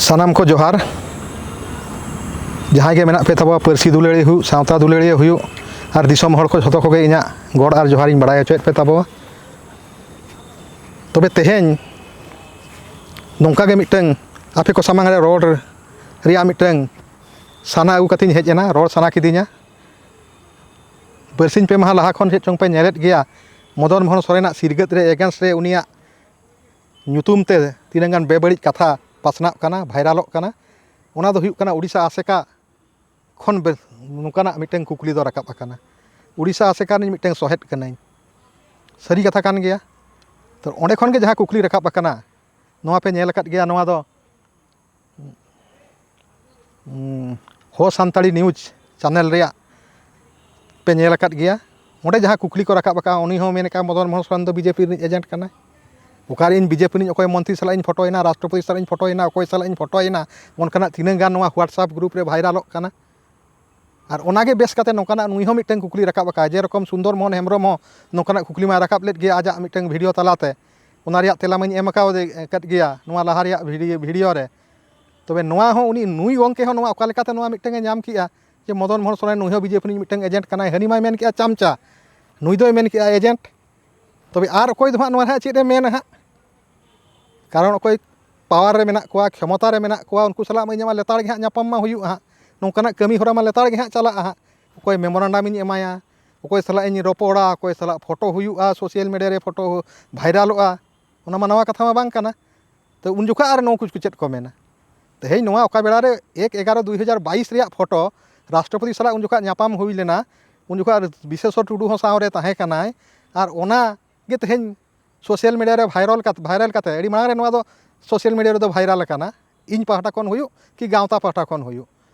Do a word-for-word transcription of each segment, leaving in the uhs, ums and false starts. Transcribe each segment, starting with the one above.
ᱥᱟᱱᱟᱢ ᱠᱚ ᱡᱚᱦᱟᱨ᱾ ᱡᱟᱦᱟᱸᱭ ᱜᱮ ᱢᱮᱱᱟᱜ ᱯᱮ ᱛᱟᱵᱚᱣᱟ, ᱯᱟᱹᱨᱥᱤ ᱫᱩᱞᱟᱹᱲᱤᱭᱟᱹ ᱦᱩᱭᱩᱜ, ᱥᱟᱶᱛᱟ ᱫᱩᱞᱟᱹᱲᱤᱭᱟᱹ ᱦᱩᱭᱩᱜ, ᱟᱨ ᱫᱤᱥᱚᱢ ᱦᱚᱲ ᱠᱚ ᱡᱷᱚᱛᱚ ᱠᱚᱜᱮ ᱤᱧᱟᱹᱜ ᱜᱚᱰ ᱟᱨ ᱡᱚᱦᱟᱨᱤᱧ ᱵᱟᱲᱟᱭ ᱦᱚᱪᱚᱭᱮᱫ ᱯᱮ ᱛᱟᱵᱚᱣᱟ᱾ ᱛᱚᱵᱮ ᱛᱮᱦᱮᱧ ᱱᱚᱝᱠᱟ ᱜᱮ ᱢᱤᱫᱴᱟᱝ ᱟᱯᱮ ᱠᱚ ᱥᱟᱢᱟᱝ ᱨᱮ ᱨᱚᱲ ᱨᱮᱭᱟᱜ ᱢᱤᱫᱴᱟᱝ ᱥᱟᱱᱟ ᱟᱹᱜᱩ ᱠᱟᱛᱮᱧ ᱦᱮᱡ ᱮᱱᱟ, ᱨᱚᱲ ᱥᱟᱱᱟ ᱠᱤᱫᱤᱧᱟ᱾ ᱵᱟᱨᱥᱤᱧ ᱯᱮ ᱢᱟᱦᱟ ᱞᱟᱦᱟ ᱠᱷᱚᱱ ᱪᱮᱫ ᱪᱚᱝ ᱯᱮ ᱧᱮᱞᱮᱫ ᱜᱮᱭᱟ, ᱢᱚᱫᱚᱱ ᱢᱳᱦᱚᱱ ᱥᱚᱨᱮᱱᱟᱜ ᱥᱤᱨᱜᱟᱹᱫ ᱨᱮ, against ᱨᱮ, ᱩᱱᱤᱭᱟᱜ ᱧᱩᱛᱩᱢ ᱛᱮ ᱛᱤᱱᱟᱹᱜ ᱜᱟᱱ ᱵᱮᱵᱟᱹᱲᱤᱡ ᱠᱟᱛᱷᱟ ᱯᱟᱥᱱᱟᱜ ᱠᱟᱱᱟ, ᱵᱷᱟᱭᱨᱟᱞᱚᱜ ᱠᱟᱱᱟ᱾ ᱚᱱᱟ ᱫᱚ ᱦᱩᱭᱩᱜ ᱠᱟᱱᱟ ᱩᱰᱤᱥᱟ ᱟᱥᱮᱠᱟ ᱠᱷᱚᱱ ᱵᱮ-, ᱱᱚᱝᱠᱟᱱᱟᱜ ᱢᱤᱫᱴᱟᱝ ᱠᱩᱠᱞᱤ ᱫᱚ ᱨᱟᱠᱟᱵ ᱟᱠᱟᱱᱟ᱾ ᱩᱰᱤᱥᱟ ᱟᱥᱮᱠᱟ ᱨᱤᱱᱤᱡ ᱢᱤᱫᱴᱟᱝ ᱥᱚᱦᱮᱫ ᱠᱟᱹᱱᱟᱹᱧ, ᱥᱟᱹᱨᱤ ᱠᱟᱛᱷᱟ ᱠᱟᱱ ᱜᱮᱭᱟ᱾ ᱛᱚ, ᱚᱸᱰᱮ ᱠᱷᱚᱱ ᱜᱮ ᱡᱟᱦᱟᱸ ᱠᱩᱠᱞᱤ ᱨᱟᱠᱟᱵ ᱟᱠᱟᱱᱟ, ᱱᱚᱣᱟ ᱯᱮ ᱧᱮᱞ ᱟᱠᱟᱫ ᱜᱮᱭᱟ, ᱱᱚᱣᱟ ᱫᱚ ᱩᱸ, ᱦᱚ ᱥᱟᱱᱛᱟᱲᱤ news channel ᱨᱮᱭᱟᱜ ᱯᱮ ᱧᱮᱞ ᱟᱠᱟᱫ ᱜᱮᱭᱟ᱾ ᱚᱸᱰᱮ ᱡᱟᱦᱟᱸ ᱠᱩᱠᱞᱤ ᱠᱚ ᱨᱟᱠᱟᱵ ᱟᱠᱟᱫᱼᱟ, ᱩᱱᱤ ᱦᱚᱸ ᱢᱮᱱ ᱟᱠᱟᱫᱼᱟ, "ᱢᱚᱫᱚᱱ ᱢᱳᱦᱚᱱ ᱥᱚᱨᱮᱱ ᱫᱚ BJP ᱨᱤᱱᱤᱡ agent ᱠᱟᱱᱟᱭ᱾ ᱚᱠᱟᱨᱮ ᱤᱧ BJP ᱨᱤᱱᱤᱡ ᱚᱠᱚᱭ ᱢᱚᱱᱛᱨᱤ ᱥᱟᱞᱟᱜ ᱤᱧ ᱯᱷᱳᱴᱳᱭᱮᱱᱟ, ᱨᱟᱥᱴᱨᱚᱯᱚᱛᱤ ᱥᱟᱞᱟᱜ ᱤᱧ ᱯᱷᱳᱴᱳᱭᱮᱱᱟ, ᱚᱠᱚᱭ ᱥᱟᱞᱟᱜ ᱤᱧ ᱯᱷᱳᱴᱳᱭᱮᱱᱟ?" ᱚᱱᱠᱟᱱᱟᱜ ᱛᱤᱱᱟᱹᱜ ᱜᱟᱱ ᱱᱚᱣᱟ WhatsApp group ᱨᱮ ᱵᱷᱟᱭᱨᱟᱞᱚᱜ ᱠᱟᱱᱟ᱾ ᱟᱨ ᱚᱱᱟᱜᱮ ᱵᱮᱥ ᱠᱟᱛᱮ ᱱᱚᱝᱠᱟᱱᱟᱜ ᱱᱩᱭ ᱦᱚᱸ ᱢᱤᱫᱴᱟᱝ ᱠᱩᱠᱞᱤ ᱨᱟᱠᱟᱵ ᱟᱠᱟᱫᱼᱟ, ᱡᱮᱨᱚᱠᱚᱢ ᱥᱩᱱᱫᱚᱨ ᱢᱳᱦᱚᱱ ᱦᱮᱢᱵᱨᱚᱢ ᱦᱚᱸ ᱱᱚᱝᱠᱟᱱᱟᱜ ᱠᱩᱠᱞᱤ ᱢᱟᱭ ᱨᱟᱠᱟᱵ ᱞᱮᱫ ᱜᱮᱭᱟ ᱟᱡᱟᱜ ᱢᱤᱫᱴᱟᱝ video ᱛᱟᱞᱟᱛᱮ᱾ ᱚᱱᱟ ᱨᱮᱭᱟᱜ ᱛᱮᱞᱟ ᱢᱟᱧ ᱮᱢ ᱟᱠᱟᱣᱫᱮ, ᱟᱠᱟᱫ ᱜᱮᱭᱟ ᱱᱚᱣᱟ ᱞᱟᱦᱟ ᱨᱮᱭᱟᱜ video, video ᱨᱮ᱾ ᱛᱚᱵᱮ ᱱᱚᱣᱟ ᱦᱚᱸ ᱩᱱᱤ, ᱱᱩᱭ ᱜᱚᱢᱠᱮ ᱦᱚᱸ ᱱᱚᱣᱟ ᱚᱠᱟ ᱞᱮᱠᱟᱛᱮ ᱱᱚᱣᱟ ᱢᱤᱫᱴᱟᱝ ᱮ ᱧᱟᱢ ᱠᱮᱜᱼᱟ ᱡᱮ ᱢᱚᱫᱚᱱ ᱢᱳᱦᱚᱱ ᱥᱚᱨᱮᱱ ᱱᱩᱭ ᱦᱚᱸ BJP ᱨᱤᱱᱤᱡ ᱢᱤᱫᱴᱟᱝ agent ᱠᱟᱱᱟᱭ? ᱦᱟᱹᱱᱤ ᱢᱟᱭ ᱢᱮᱱ ᱠᱮᱜᱼᱟ ᱪᱟᱢᱪᱟ, ᱱᱩᱭ ᱫᱚᱭ ᱢᱮᱱ ᱠᱮᱜᱼᱟ agent᱾ ᱛᱚᱵᱮ ᱟᱨ ᱚᱠᱚᱭ ᱫᱚ ᱦᱟᱸᱜ ᱱᱚᱣᱟ ᱨᱮ ᱦᱟᱸᱜ ᱪᱮᱫ ᱮ ᱢᱮᱱᱟ ᱦᱟᱸᱜ? ᱠᱟᱨᱚᱱ ᱚᱠᱚᱭ power ᱨᱮ ᱢᱮᱱᱟᱜ ᱠᱚᱣᱟ, ᱠᱷᱮᱢᱚᱛᱟ ᱨᱮ ᱢᱮᱱᱟᱜ ᱠᱚᱣᱟ, ᱩᱱᱠᱩ ᱥᱟᱞᱟᱜ ᱢᱟ ᱤᱧᱟᱹᱜ ᱢᱟ ᱞᱮᱛᱟᱲ ᱜᱮ ᱦᱟᱸᱜ ᱧᱟᱯᱟᱢ ᱢᱟ ᱦᱩᱭᱩᱜᱼᱟ ᱦᱟᱸᱜ᱾ ᱱᱚᱝᱠᱟᱱᱟᱜ ᱠᱟᱹᱢᱤ ᱦᱚᱨᱟ ᱢᱟ ᱞᱮᱛᱟᱲ ᱜᱮ ᱦᱟᱸᱜ ᱪᱟᱞᱟᱜᱼᱟ ᱦᱟᱸᱜ᱾ ᱚᱠᱚᱭ memorandum ᱤᱧ ᱮᱢᱟᱭᱟ, ᱚᱠᱚᱭ ᱥᱟᱞᱟᱜ ᱤᱧ ᱨᱚᱯᱚᱲᱟ, ᱚᱠᱚᱭ ᱥᱟᱞᱟᱜ ᱯᱷᱳᱴᱳ ᱦᱩᱭᱩᱜᱼᱟ, social media ᱨᱮ ᱯᱷᱳᱴᱳ ᱵᱷᱟᱭᱨᱟᱞᱚᱜᱼᱟ, ᱚᱱᱟ ᱢᱟ ᱱᱟᱣᱟ ᱠᱟᱛᱷᱟ ᱢᱟ ᱵᱟᱝ ᱠᱟᱱᱟ᱾ ᱛᱚ ᱩᱱ ᱡᱚᱠᱷᱟᱜ ᱟᱨ ᱱᱚᱣᱟ ᱠᱚ ᱪᱮᱫ ᱠᱚ ᱢᱮᱱᱟ? ᱛᱮᱦᱮᱧ ᱱᱚᱣᱟ ᱚᱠᱟ ᱵᱮᱲᱟ ᱨᱮ ᱮᱠ ᱮᱜᱟᱨᱚ ᱫᱩᱭ ᱦᱟᱡᱟᱨ ᱵᱟᱭᱤᱥ ᱨᱮᱭᱟᱜ ᱯᱷᱳᱴᱳ, ᱨᱟᱥᱴᱨᱚᱯᱚᱛᱤ ᱥᱟᱞᱟᱜ ᱩᱱ ᱡᱚᱠᱷᱟᱜ ᱧᱟᱯᱟᱢ ᱦᱩᱭ ᱞᱮᱱᱟ, ᱩᱱ ᱡᱚᱠᱷᱟᱜ ᱵᱤᱥᱮᱥᱚᱨ ᱴᱩᱰᱩ ᱦᱚᱸ ᱥᱟᱶ ᱨᱮ ᱛᱟᱦᱮᱸ ᱠᱟᱱᱟᱭ, ᱟᱨ ᱚᱱᱟ ᱜᱮ ᱛᱮᱦᱮᱧ social media ᱨᱮ viral ᱠᱟᱛᱮ, viral ᱠᱟᱛᱮ, ᱟᱹᱰᱤ ᱢᱟᱲᱟᱝ ᱨᱮ ᱱᱚᱣᱟ ᱫᱚ social media ᱨᱮᱫᱚ viral ᱟᱠᱟᱱᱟ, ᱤᱧ ᱯᱟᱦᱴᱟ ᱠᱷᱚᱱ ᱦᱩᱭᱩᱜ ᱠᱤ ᱜᱟᱶᱛᱟ ᱯᱟᱦᱴᱟ ᱠᱷᱚᱱ ᱦᱩᱭᱩᱜ᱾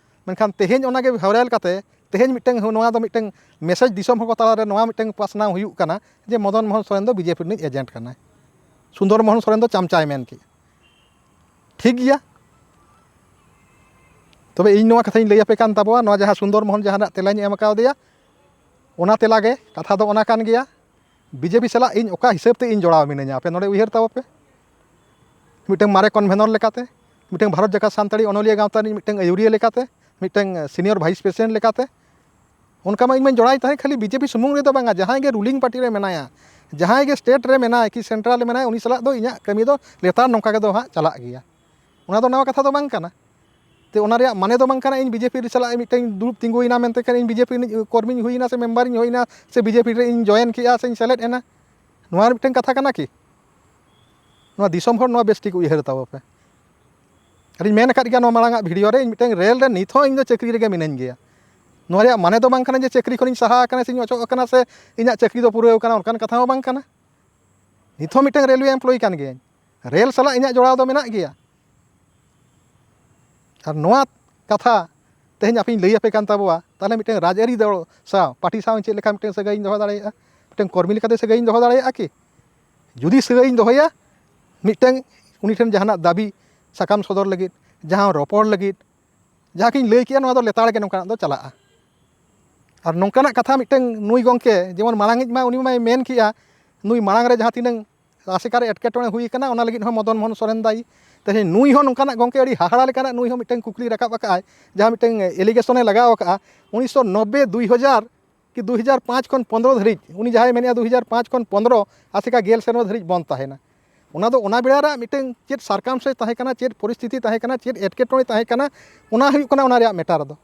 ᱢᱮᱱᱠᱷᱟᱱ ᱛᱮᱦᱮᱧ ᱚᱱᱟ ᱜᱮ viral ᱠᱟᱛᱮ, ᱛᱮᱦᱮᱧ ᱢᱤᱫᱴᱟᱝ ᱱᱚᱣᱟ ᱫᱚ ᱢᱤᱫᱴᱟᱝ message ᱫᱤᱥᱚᱢ ᱦᱚᱲ ᱠᱚ ᱛᱟᱞᱟ ᱨᱮ ᱱᱚᱣᱟ ᱢᱤᱫᱴᱟᱝ ᱯᱟᱥᱱᱟᱣ ᱦᱩᱭᱩᱜ ᱠᱟᱱᱟ ᱡᱮ ᱢᱚᱫᱚᱱ ᱢᱳᱦᱚᱱ ᱥᱚᱨᱮᱱ ᱫᱚ BJP ᱨᱤᱱᱤᱡ agent ᱠᱟᱱᱟᱭ, ᱥᱩᱱᱫᱚᱨ ᱢᱳᱦᱚᱱ ᱥᱚᱨᱮᱱ ᱫᱚ ᱪᱟᱢᱪᱟᱭ ᱢᱮᱱ ᱠᱮᱜᱼᱟ᱾ ᱴᱷᱤᱠ ᱜᱮᱭᱟ, ᱛᱚᱵᱮ ᱤᱧ ᱱᱚᱣᱟ ᱠᱟᱛᱷᱟᱧ ᱞᱟᱹᱭ ᱟᱯᱮ ᱠᱟᱱ ᱛᱟᱵᱚᱣᱟ, ᱱᱚᱣᱟ ᱡᱟᱦᱟᱸ ᱥᱩᱱᱫᱚᱨ ᱢᱳᱦᱚᱱ ᱡᱟᱦᱟᱱᱟᱜ ᱛᱮᱞᱟᱧ ᱮᱢ ᱠᱟᱣᱫᱮᱭᱟ, ᱚᱱᱟ ᱛᱮᱞᱟ ᱜᱮ, ᱠᱟᱛᱷᱟ ᱫᱚ ᱚᱱᱟ ᱠᱟᱱ ᱜᱮᱭᱟ᱾ BJP ᱥᱟᱞᱟᱜ ᱤᱧ ᱚᱠᱟ ᱦᱤᱥᱟᱹᱵ ᱛᱮ ᱤᱧ ᱡᱚᱲᱟᱣ ᱢᱤᱱᱟᱹᱧᱟ, ᱟᱯᱮ ᱱᱚᱰᱮ ᱩᱭᱦᱟᱹᱨ ᱛᱟᱵᱚ ᱯᱮ᱾ ᱢᱤᱫᱴᱟᱝ ᱢᱟᱨᱮ convenor ᱞᱮᱠᱟᱛᱮ, ᱢᱤᱫᱴᱟᱝ ᱵᱷᱟᱨᱚᱛ ᱡᱟᱠᱟᱛ ᱥᱟᱱᱛᱟᱲᱤ ᱚᱱᱚᱞᱤᱭᱟᱹ ᱜᱟᱶᱛᱟ ᱨᱤᱱᱤᱡ ᱢᱤᱫᱴᱟᱝ ᱟᱹᱭᱩᱨᱤᱭᱟᱹ ᱞᱮᱠᱟᱛᱮ, ᱢᱤᱫᱴᱟᱝ ᱥᱤᱱᱤᱭᱚᱨ ᱵᱷᱟᱭᱤᱥ ᱯᱨᱮᱥᱤᱰᱮᱱᱴ ᱞᱮᱠᱟᱛᱮ᱾ ᱚᱱᱠᱟ ᱢᱟ ᱤᱧ ᱢᱟᱧ ᱡᱚᱲᱟᱣ ᱛᱟᱦᱮᱸᱫ ᱠᱷᱟᱹᱞᱤ ᱵᱤᱡᱮᱯᱤ ᱥᱩᱢᱩᱝ ᱨᱮᱫᱚ ᱵᱟᱝᱟ, ᱡᱟᱦᱟᱸᱭ ᱜᱮ ᱨᱩᱞᱤᱝ ᱯᱟᱨᱴᱤ ᱨᱮ ᱢᱮᱱᱟᱭᱟ, ᱡᱟᱦᱟᱸᱭ ᱜᱮ ᱥᱴᱮᱴ ᱨᱮ ᱢᱮᱱᱟᱭ ᱠᱤ ᱥᱮᱱᱴᱨᱟᱞ ᱨᱮ ᱢᱮᱱᱟᱭ, ᱩᱱᱤ ᱥᱟᱞᱟᱜ ᱫᱚ ᱤᱧᱟᱹᱜ ᱠᱟᱹᱢᱤ ᱫᱚ ᱞᱮᱛᱟᱲ ᱱᱚᱝᱠᱟ ᱜᱮ ᱫᱚ ᱦᱟᱸᱜ ᱪᱟᱞᱟᱜ ᱜᱮᱭᱟ᱾ ᱚᱱᱟ ᱫᱚ ᱱᱟᱣᱟ ᱠᱟᱛᱷᱟ ᱫᱚ ᱵᱟᱝ ᱠᱟᱱᱟ᱾ ᱛᱮ ᱚᱱᱟ ᱨᱮᱭᱟᱜ ᱢᱟᱱᱮ ᱫᱚ ᱵᱟᱝ ᱠᱟᱱᱟ ᱤᱧ ᱵᱤᱡᱮᱯᱤ ᱨᱮ ᱥᱟᱞᱟᱜ ᱢᱤᱫᱴᱟᱝ ᱫᱩᱲᱩᱵ ᱛᱤᱸᱜᱩᱭᱮᱱᱟ ᱢᱮᱱᱛᱮ ᱠᱷᱟᱱ ᱤᱧ ᱵᱤᱡᱮᱯᱤ ᱨᱤᱱᱤᱡ ᱠᱚᱨᱢᱤᱧ ᱦᱩᱭᱮᱱᱟ ᱥᱮ ᱢᱮᱢᱵᱟᱨᱤᱧ ᱦᱩᱭᱮᱱᱟ ᱥᱮ ᱵᱤᱡᱮᱯᱤ ᱨᱮ ᱤᱧ ᱡᱚᱭᱮᱱ ᱠᱮᱜᱼᱟ ᱥᱮᱧ ᱥᱮᱞᱮᱫ ᱮᱱᱟ᱾ ᱱᱚᱣᱟ ᱢᱤᱫᱴᱟᱝ ᱠᱟᱛᱷᱟ ᱠᱟᱱᱟ ᱠᱤ? ᱱᱚᱣᱟ ᱫᱤᱥᱚᱢ ᱦᱚᱲ ᱱᱚᱣᱟ ᱵᱮᱥ ᱴᱷᱤᱠ ᱩᱭᱦᱟᱹᱨ ᱛᱟᱵᱚ ᱯᱮ᱾ ᱟᱨᱤᱧ ᱢᱮᱱ ᱟᱠᱟᱫ ᱜᱮᱭᱟ ᱱᱚᱣᱟ ᱢᱟᱲᱟᱝ ᱟᱜ ᱵᱷᱤᱰᱤᱭᱳ ᱨᱮ, ᱤᱧ ᱢᱤᱫᱴᱟᱝ ᱨᱮᱞ ᱨᱮ ᱱᱤᱛ ᱦᱚᱸ ᱤᱧ ᱫᱚ ᱪᱟᱹᱠᱨᱤ ᱨᱮᱜᱮ ᱢᱤᱱᱟᱹᱧ ᱜᱮᱭᱟ᱾ ᱱᱚᱣᱟ ᱨᱮᱭᱟᱜ ᱢᱟᱱᱮ ᱫᱚ ᱵᱟᱝ ᱠᱟᱱᱟ ᱡᱮ ᱪᱟᱹᱠᱨᱤ ᱠᱷᱚᱱᱤᱧ ᱥᱟᱦᱟ ᱟᱠᱟᱱᱟ ᱥᱮᱧ ᱚᱪᱚᱜ ᱟᱠᱟᱱᱟ ᱥᱮ ᱤᱧᱟᱹᱜ ᱪᱟᱹᱠᱨᱤ ᱫᱚ ᱯᱩᱨᱟᱹᱣ ᱟᱠᱟᱱᱟ, ᱚᱱᱠᱟᱱ ᱠᱟᱛᱷᱟ ᱦᱚᱸ ᱵᱟᱝ ᱠᱟᱱᱟ᱾ ᱱᱤᱛ ᱦᱚᱸ ᱢᱤᱫᱴᱟᱝ ᱨᱮᱞᱣᱮ ᱮᱢᱯᱞᱚᱭᱤ ᱠᱟᱱ ᱜᱤᱭᱟᱹᱧ, ᱨᱮᱞ ᱥᱟᱞᱟᱜ ᱤᱧᱟᱹᱜ ᱡᱚᱲᱟᱣ ᱫᱚ ᱢᱮᱱᱟᱜ ᱜᱮᱭᱟ᱾ ᱟᱨ ᱱᱚᱣᱟ ᱠᱟᱛᱷᱟ ᱛᱮᱦᱮᱧ ᱟᱯᱮᱧ ᱞᱟᱹᱭ ᱟᱯᱮ ᱠᱟᱱ ᱛᱟᱵᱚᱣᱟ, ᱛᱟᱦᱚᱞᱮ ᱢᱤᱫᱴᱟᱝ ᱨᱟᱡᱽᱟᱹᱨᱤ ᱫᱚᱞ ᱥᱟᱶ, ᱯᱟᱨᱴᱤ ᱥᱟᱶ ᱪᱮᱫ ᱞᱮᱠᱟ ᱢᱤᱫᱴᱟᱝ ᱥᱟᱹᱜᱟᱹᱭ ᱤᱧ ᱫᱚᱦᱚ ᱫᱟᱲᱮᱭᱟᱜᱼᱟ? ᱢᱤᱫᱴᱟᱝ ᱠᱚᱨᱢᱤ ᱞᱮᱠᱟᱛᱮ ᱥᱟᱹᱜᱟᱹᱭ ᱤᱧ ᱫᱚᱦᱚ ᱫᱟᱲᱮᱭᱟᱜᱼᱟ ᱠᱤ? ᱡᱩᱫᱤ ᱥᱟᱹᱜᱟᱹᱭ ᱤᱧ ᱫᱚᱦᱚᱭᱟ, ᱢᱤᱫᱴᱟᱝ ᱩᱱᱤ ᱴᱷᱮᱱ ᱡᱟᱦᱟᱱᱟᱜ ᱫᱟᱹᱵᱤ ᱥᱟᱠᱟᱢ ᱥᱚᱫᱚᱨ ᱞᱟᱹᱜᱤᱫ, ᱡᱟᱦᱟᱸ ᱨᱚᱯᱚᱲ ᱞᱟᱹᱜᱤᱫ, ᱡᱟᱦᱟᱸ ᱠᱤᱧ ᱞᱟᱹᱭ ᱠᱮᱜᱼᱟ, ᱱᱚᱣᱟ ᱫᱚ ᱞᱮᱛᱟᱲ ᱜᱮ ᱱᱚᱝᱠᱟᱱᱟᱜ ᱫᱚ ᱪᱟᱞᱟᱜᱼᱟ᱾ ᱟᱨ ᱱᱚᱝᱠᱟᱱᱟᱜ ᱠᱟᱛᱷᱟ ᱢᱤᱫᱴᱟᱝ ᱱᱩᱭ ᱜᱚᱢᱠᱮ ᱡᱮᱢᱚᱱ ᱢᱟᱲᱟᱝᱤᱡ ᱢᱟ ᱩᱱᱤ ᱢᱟᱭ ᱢᱮᱱ ᱠᱮᱜᱼᱟ, ᱱᱩᱭ ᱢᱟᱲᱟᱝ ᱨᱮ ᱡᱟᱦᱟᱸ ᱛᱤᱱᱟᱹᱝ ᱟᱥᱮᱠᱟ ᱨᱮ ᱮᱴᱠᱮᱴᱚᱬᱮ ᱦᱩᱭ ᱟᱠᱟᱱᱟ, ᱚᱱᱟ ᱞᱟᱹᱜᱤᱫ ᱦᱚᱸ ᱢᱚᱫᱚᱱ ᱢᱳᱦᱚᱱ ᱥᱚᱨᱮᱱ ᱫᱟᱭᱤ᱾ ᱛᱮᱦᱮᱧ ᱱᱩᱭ ᱦᱚᱸ ᱱᱚᱝᱠᱟᱱᱟᱜ ᱜᱚᱢᱠᱮ ᱟᱹᱰᱤ ᱦᱟᱦᱟᱲᱟ ᱞᱮᱠᱟᱱᱟᱜ ᱱᱩᱭ ᱦᱚᱸ ᱢᱤᱫᱴᱟᱝ ᱠᱩᱠᱞᱤ ᱨᱟᱠᱟᱵ ᱟᱠᱟᱫᱼᱟᱭ, ᱡᱟᱦᱟᱸ ᱢᱤᱫᱴᱟᱝ ᱮᱞᱤᱜᱮᱥᱚᱱᱮ ᱞᱟᱜᱟᱣ ᱟᱠᱟᱫᱼᱟ᱾ ᱩᱱᱤᱥᱥᱚ ᱱᱚᱵᱵᱳᱭ, ᱫᱩᱭ ᱦᱟᱡᱟᱨ ᱠᱤ ᱫᱩᱭ ᱦᱟᱡᱟᱨ ᱯᱟᱸᱪ ᱠᱷᱚᱱ ᱯᱚᱱᱨᱚ ᱫᱷᱟᱹᱨᱤᱡ, ᱩᱱᱤ ᱡᱟᱦᱟᱸᱭ ᱢᱮᱱᱮᱫᱼᱟ ᱫᱩᱭ ᱦᱟᱡᱟᱨ ᱯᱟᱸᱪ ᱠᱷᱚᱱ ᱯᱚᱱᱨᱚ, ᱟᱥᱮᱠᱟ ᱜᱮᱞ ᱥᱮᱨᱢᱟ ᱫᱷᱟᱹᱨᱤᱡ ᱵᱚᱱᱫ ᱛᱟᱦᱮᱱᱟ᱾ ᱚᱱᱟ ᱫᱚ ᱚᱱᱟ ᱵᱮᱲᱟ ᱨᱮ ᱢᱤᱫᱴᱟᱝ ᱪᱮᱫ ᱥᱟᱨᱠᱟᱢᱥᱴᱮᱱᱥ ᱛᱟᱦᱮᱸ ᱠᱟᱱᱟ, ᱪᱮᱫ ᱯᱚᱨᱤᱥᱛᱷᱤᱛᱤ ᱛᱟᱦᱮᱸ ᱠᱟᱱᱟ, ᱪᱮᱫ ᱮᱴᱠᱮᱴᱚᱬᱮ ᱛᱟᱦᱮᱸ ᱠᱟᱱᱟ, ᱚᱱᱟ ᱦᱩᱭᱩᱜ ᱠᱟᱱᱟ ᱚᱱᱟ ᱨᱮᱭᱟᱜ ᱢᱮᱴᱟᱨ ᱫᱚ᱾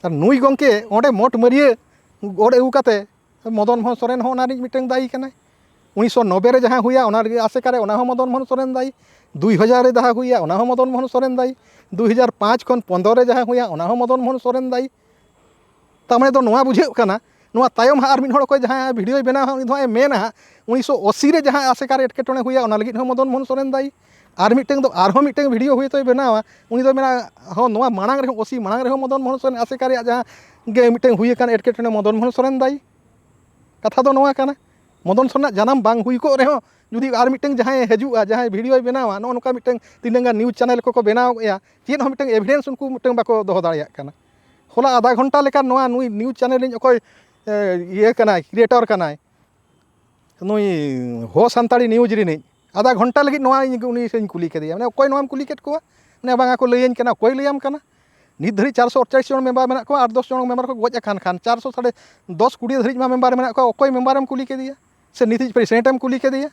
ᱟᱨ ᱱᱩᱭ ᱜᱚᱢᱠᱮ ᱚᱸᱰᱮ ᱢᱚᱴ ᱢᱟᱹᱨᱭᱟᱹ ᱜᱚᱰ ᱟᱹᱜᱩ ᱠᱟᱛᱮ ᱢᱚᱫᱚᱱ ᱢᱳᱦᱚᱱ ᱥᱚᱨᱮᱱ ᱦᱚᱸ ᱚᱱᱟ ᱨᱤᱱᱤᱡ ᱢᱤᱫᱴᱟᱝ ᱫᱟᱭᱤ ᱠᱟᱱᱟᱭ᱾ ᱩᱱᱤᱥᱥᱚ ᱱᱚᱵᱵᱳᱭ ᱨᱮ ᱡᱟᱦᱟᱸ ᱦᱩᱭᱟ, ᱚᱱᱟ ᱨᱮᱜᱮ ᱟᱥᱮᱠᱟ ᱨᱮ, ᱚᱱᱟ ᱦᱚᱸ ᱢᱚᱫᱚᱱ ᱢᱳᱦᱚᱱ ᱥᱚᱨᱮᱱ ᱫᱟᱭᱤ᱾ ᱫᱩᱭ ᱦᱟᱡᱟᱨ ᱨᱮ ᱡᱟᱦᱟᱸ ᱦᱩᱭᱟ, ᱚᱱᱟ ᱦᱚᱸ ᱢᱚᱫᱚᱱ ᱢᱳᱦᱚᱱ ᱥᱚᱨᱮᱱ ᱫᱟᱭᱤ᱾ ᱫᱩᱭ ᱦᱟᱡᱟᱨ ᱯᱟᱸᱪ ᱠᱷᱚᱱ ᱯᱚᱱᱨᱚ ᱨᱮ ᱡᱟᱦᱟᱸ ᱦᱩᱭᱟ, ᱚᱱᱟ ᱦᱚᱸ ᱢᱚᱫᱚᱱ ᱢᱳᱦᱚᱱ ᱥᱚᱨᱮᱱ ᱫᱟᱭᱤ᱾ ᱛᱟᱨ ᱢᱟᱱᱮ ᱫᱚ ᱱᱚᱣᱟ ᱵᱩᱡᱷᱟᱹᱜ ᱠᱟᱱᱟ, ᱱᱚᱣᱟ ᱛᱟᱭᱚᱢ ᱦᱟᱸᱜ ᱟᱨ ᱢᱤᱫ ᱦᱚᱲ ᱚᱠᱚᱭ ᱡᱟᱦᱟᱸᱭ ᱵᱷᱤᱰᱤᱭᱳᱭ ᱵᱮᱱᱟᱣᱟ, ᱩᱱᱤ ᱫᱚ ᱦᱟᱸᱜ ᱮ ᱢᱮᱱᱟ ᱦᱟᱸᱜ, ᱩᱱᱤᱥᱥᱚ ᱟᱥᱤ ᱨᱮ ᱡᱟᱦᱟᱸ ᱟᱥᱮᱠᱟ ᱨᱮ ᱮᱴᱠᱮᱴᱚᱬᱮ ᱦᱩᱭᱟ, ᱚᱱᱟ ᱞᱟᱹᱜᱤᱫ ᱦᱚᱸ ᱢᱚᱫᱚᱱ ᱢᱳᱦᱚᱱ ᱥᱚᱨᱮᱱ ᱫᱟᱭᱤ᱾ ᱟᱨ ᱢᱤᱫᱴᱟᱝ ᱫᱚ ᱟᱨᱦᱚᱸ ᱢᱤᱫᱴᱟᱝ ᱵᱷᱤᱰᱤᱭᱳ ᱦᱚᱭᱛᱳᱭ ᱵᱮᱱᱟᱣᱟ, ᱩᱱᱤ ᱫᱚ ᱢᱮᱱᱟ, ᱦᱚᱸ, ᱱᱚᱣᱟ ᱢᱟᱲᱟᱝ ᱨᱮᱦᱚᱸ, ᱟᱥᱤ ᱢᱟᱲᱟᱝ ᱨᱮᱦᱚᱸ ᱢᱚᱫᱚᱱ ᱢᱳᱦᱚᱱ ᱥᱚᱨᱮᱱ ᱟᱥᱮᱠᱟ ᱨᱮᱭᱟᱜ ᱡᱟᱦᱟᱸ ᱜᱮ ᱢᱤᱫᱴᱟᱝ ᱦᱩᱭ ᱟᱠᱟᱱ ᱮᱴᱠᱮᱴᱚᱬᱮ, ᱢᱚᱫᱚᱱ ᱢᱳᱦᱚᱱ ᱥᱚᱨᱮᱱ ᱫᱟᱭᱤ᱾ ᱠᱟᱛᱷᱟ ᱫᱚ ᱱᱚᱣᱟ ᱠᱟᱱᱟ, ᱢᱚᱫᱚᱱ ᱥᱚᱨᱮᱱᱟᱜ ᱡᱟᱱᱟᱢ ᱵᱟᱝ ᱦᱩᱭ ᱠᱚᱜ ᱨᱮᱦᱚᱸ, ᱡᱩᱫᱤ ᱟᱨ ᱢᱤᱫᱴᱟᱝ ᱡᱟᱦᱟᱸᱭ ᱦᱤᱡᱩᱜᱼᱟ, ᱡᱟᱦᱟᱸᱭ ᱵᱷᱤᱰᱤᱭᱳᱭ ᱵᱮᱱᱟᱣᱟ, ᱱᱚᱜᱼᱚ ᱱᱚᱝᱠᱟ ᱢᱤᱫᱴᱟᱝ ᱛᱤᱱᱟᱹᱝ ᱜᱟᱱ ᱱᱤᱭᱩᱡᱽ ᱪᱮᱱᱮᱞ ᱠᱚᱠᱚ ᱵᱮᱱᱟᱣ ᱮᱫᱼᱟ, ᱪᱮᱫ ᱦᱚᱸ ᱢᱤᱫᱴᱟᱝ ᱮᱵᱷᱤᱰᱮᱱᱥ ᱩᱱᱠᱩ ᱢᱤᱫᱴᱟᱝ ᱵᱟᱠᱚ ᱫᱚᱦᱚ ᱫᱟᱲᱮᱭᱟᱜ ᱠᱟᱱᱟ᱾ ᱦᱚᱞᱟ ᱟᱫᱷᱟ ᱜᱷᱚᱱᱴᱟ ᱞᱮᱠᱟ ᱱᱚᱣᱟ ᱱᱩᱭ ᱱᱤᱭᱩᱡᱽ ᱪᱮᱱᱮᱞ ᱨᱤᱱ ᱚᱠᱚᱭ, ᱮ, ᱤᱭᱟᱹ ᱠᱟᱱᱟᱭ, ᱠᱨᱤᱭᱮᱴᱚᱨ ᱠᱟᱱᱟᱭ, ᱱᱩᱭ ᱦᱚ ᱥᱟᱱᱛᱟᱲᱤ ᱱᱤᱭᱩᱡᱽ ᱨᱤᱱᱤᱡ, ᱟᱫᱷᱟ ᱜᱷᱚᱱᱴᱟ ᱞᱟᱹᱜᱤᱫ ᱱᱚᱣᱟ ᱤᱧ, ᱩᱱᱤ ᱥᱟᱶ ᱤᱧ ᱠᱩᱞᱤ ᱠᱮᱫᱮᱭᱟ, ᱢᱟᱱᱮ ᱚᱠᱚᱭ ᱱᱚᱣᱟᱢ ᱠᱩᱞᱤ ᱠᱮᱫ ᱠᱚᱣᱟ? ᱢᱟᱱᱮ ᱵᱟᱝᱟ ᱠᱚ ᱞᱟᱹᱭᱟᱹᱧ ᱠᱟᱱᱟ᱾ ᱚᱠᱚᱭ ᱞᱟᱹᱭᱟᱢ ᱠᱟᱱᱟ? ᱱᱤᱛ ᱫᱷᱟᱹᱨᱤᱡ ᱪᱟᱨᱥᱚ ᱟᱴᱪᱟᱞᱤᱥ ᱡᱚᱱ ᱢᱮᱢᱵᱟᱨ ᱢᱮᱱᱟᱜ ᱠᱚᱣᱟ, ᱟᱴ ᱫᱚᱥ ᱡᱚᱱ ᱢᱮᱢᱵᱟᱨ ᱠᱚ ᱜᱚᱡ ᱟᱠᱟᱱ ᱠᱷᱟᱱ, ᱪᱟᱨᱥᱚ ᱥᱟᱲᱮ ᱫᱚᱥ ᱠᱩᱲᱤ ᱫᱷᱟᱹᱨᱤᱡ ᱢᱟ ᱢᱮᱢᱵᱟᱨ ᱢᱮᱱᱟᱜ ᱠᱚᱣᱟ, ᱚᱠᱚᱭ ᱢᱮᱢᱵᱟᱨᱮᱢ ᱠᱩᱞᱤ ᱠᱮᱫᱮᱭᱟ? ᱥᱮ ᱱᱤᱛ ᱫᱷᱟᱹᱨᱤᱡ ᱯᱨᱮᱥᱤᱰᱮᱱᱴ ᱮᱢ ᱠᱩᱞᱤ ᱠᱮᱫᱮᱭᱟ?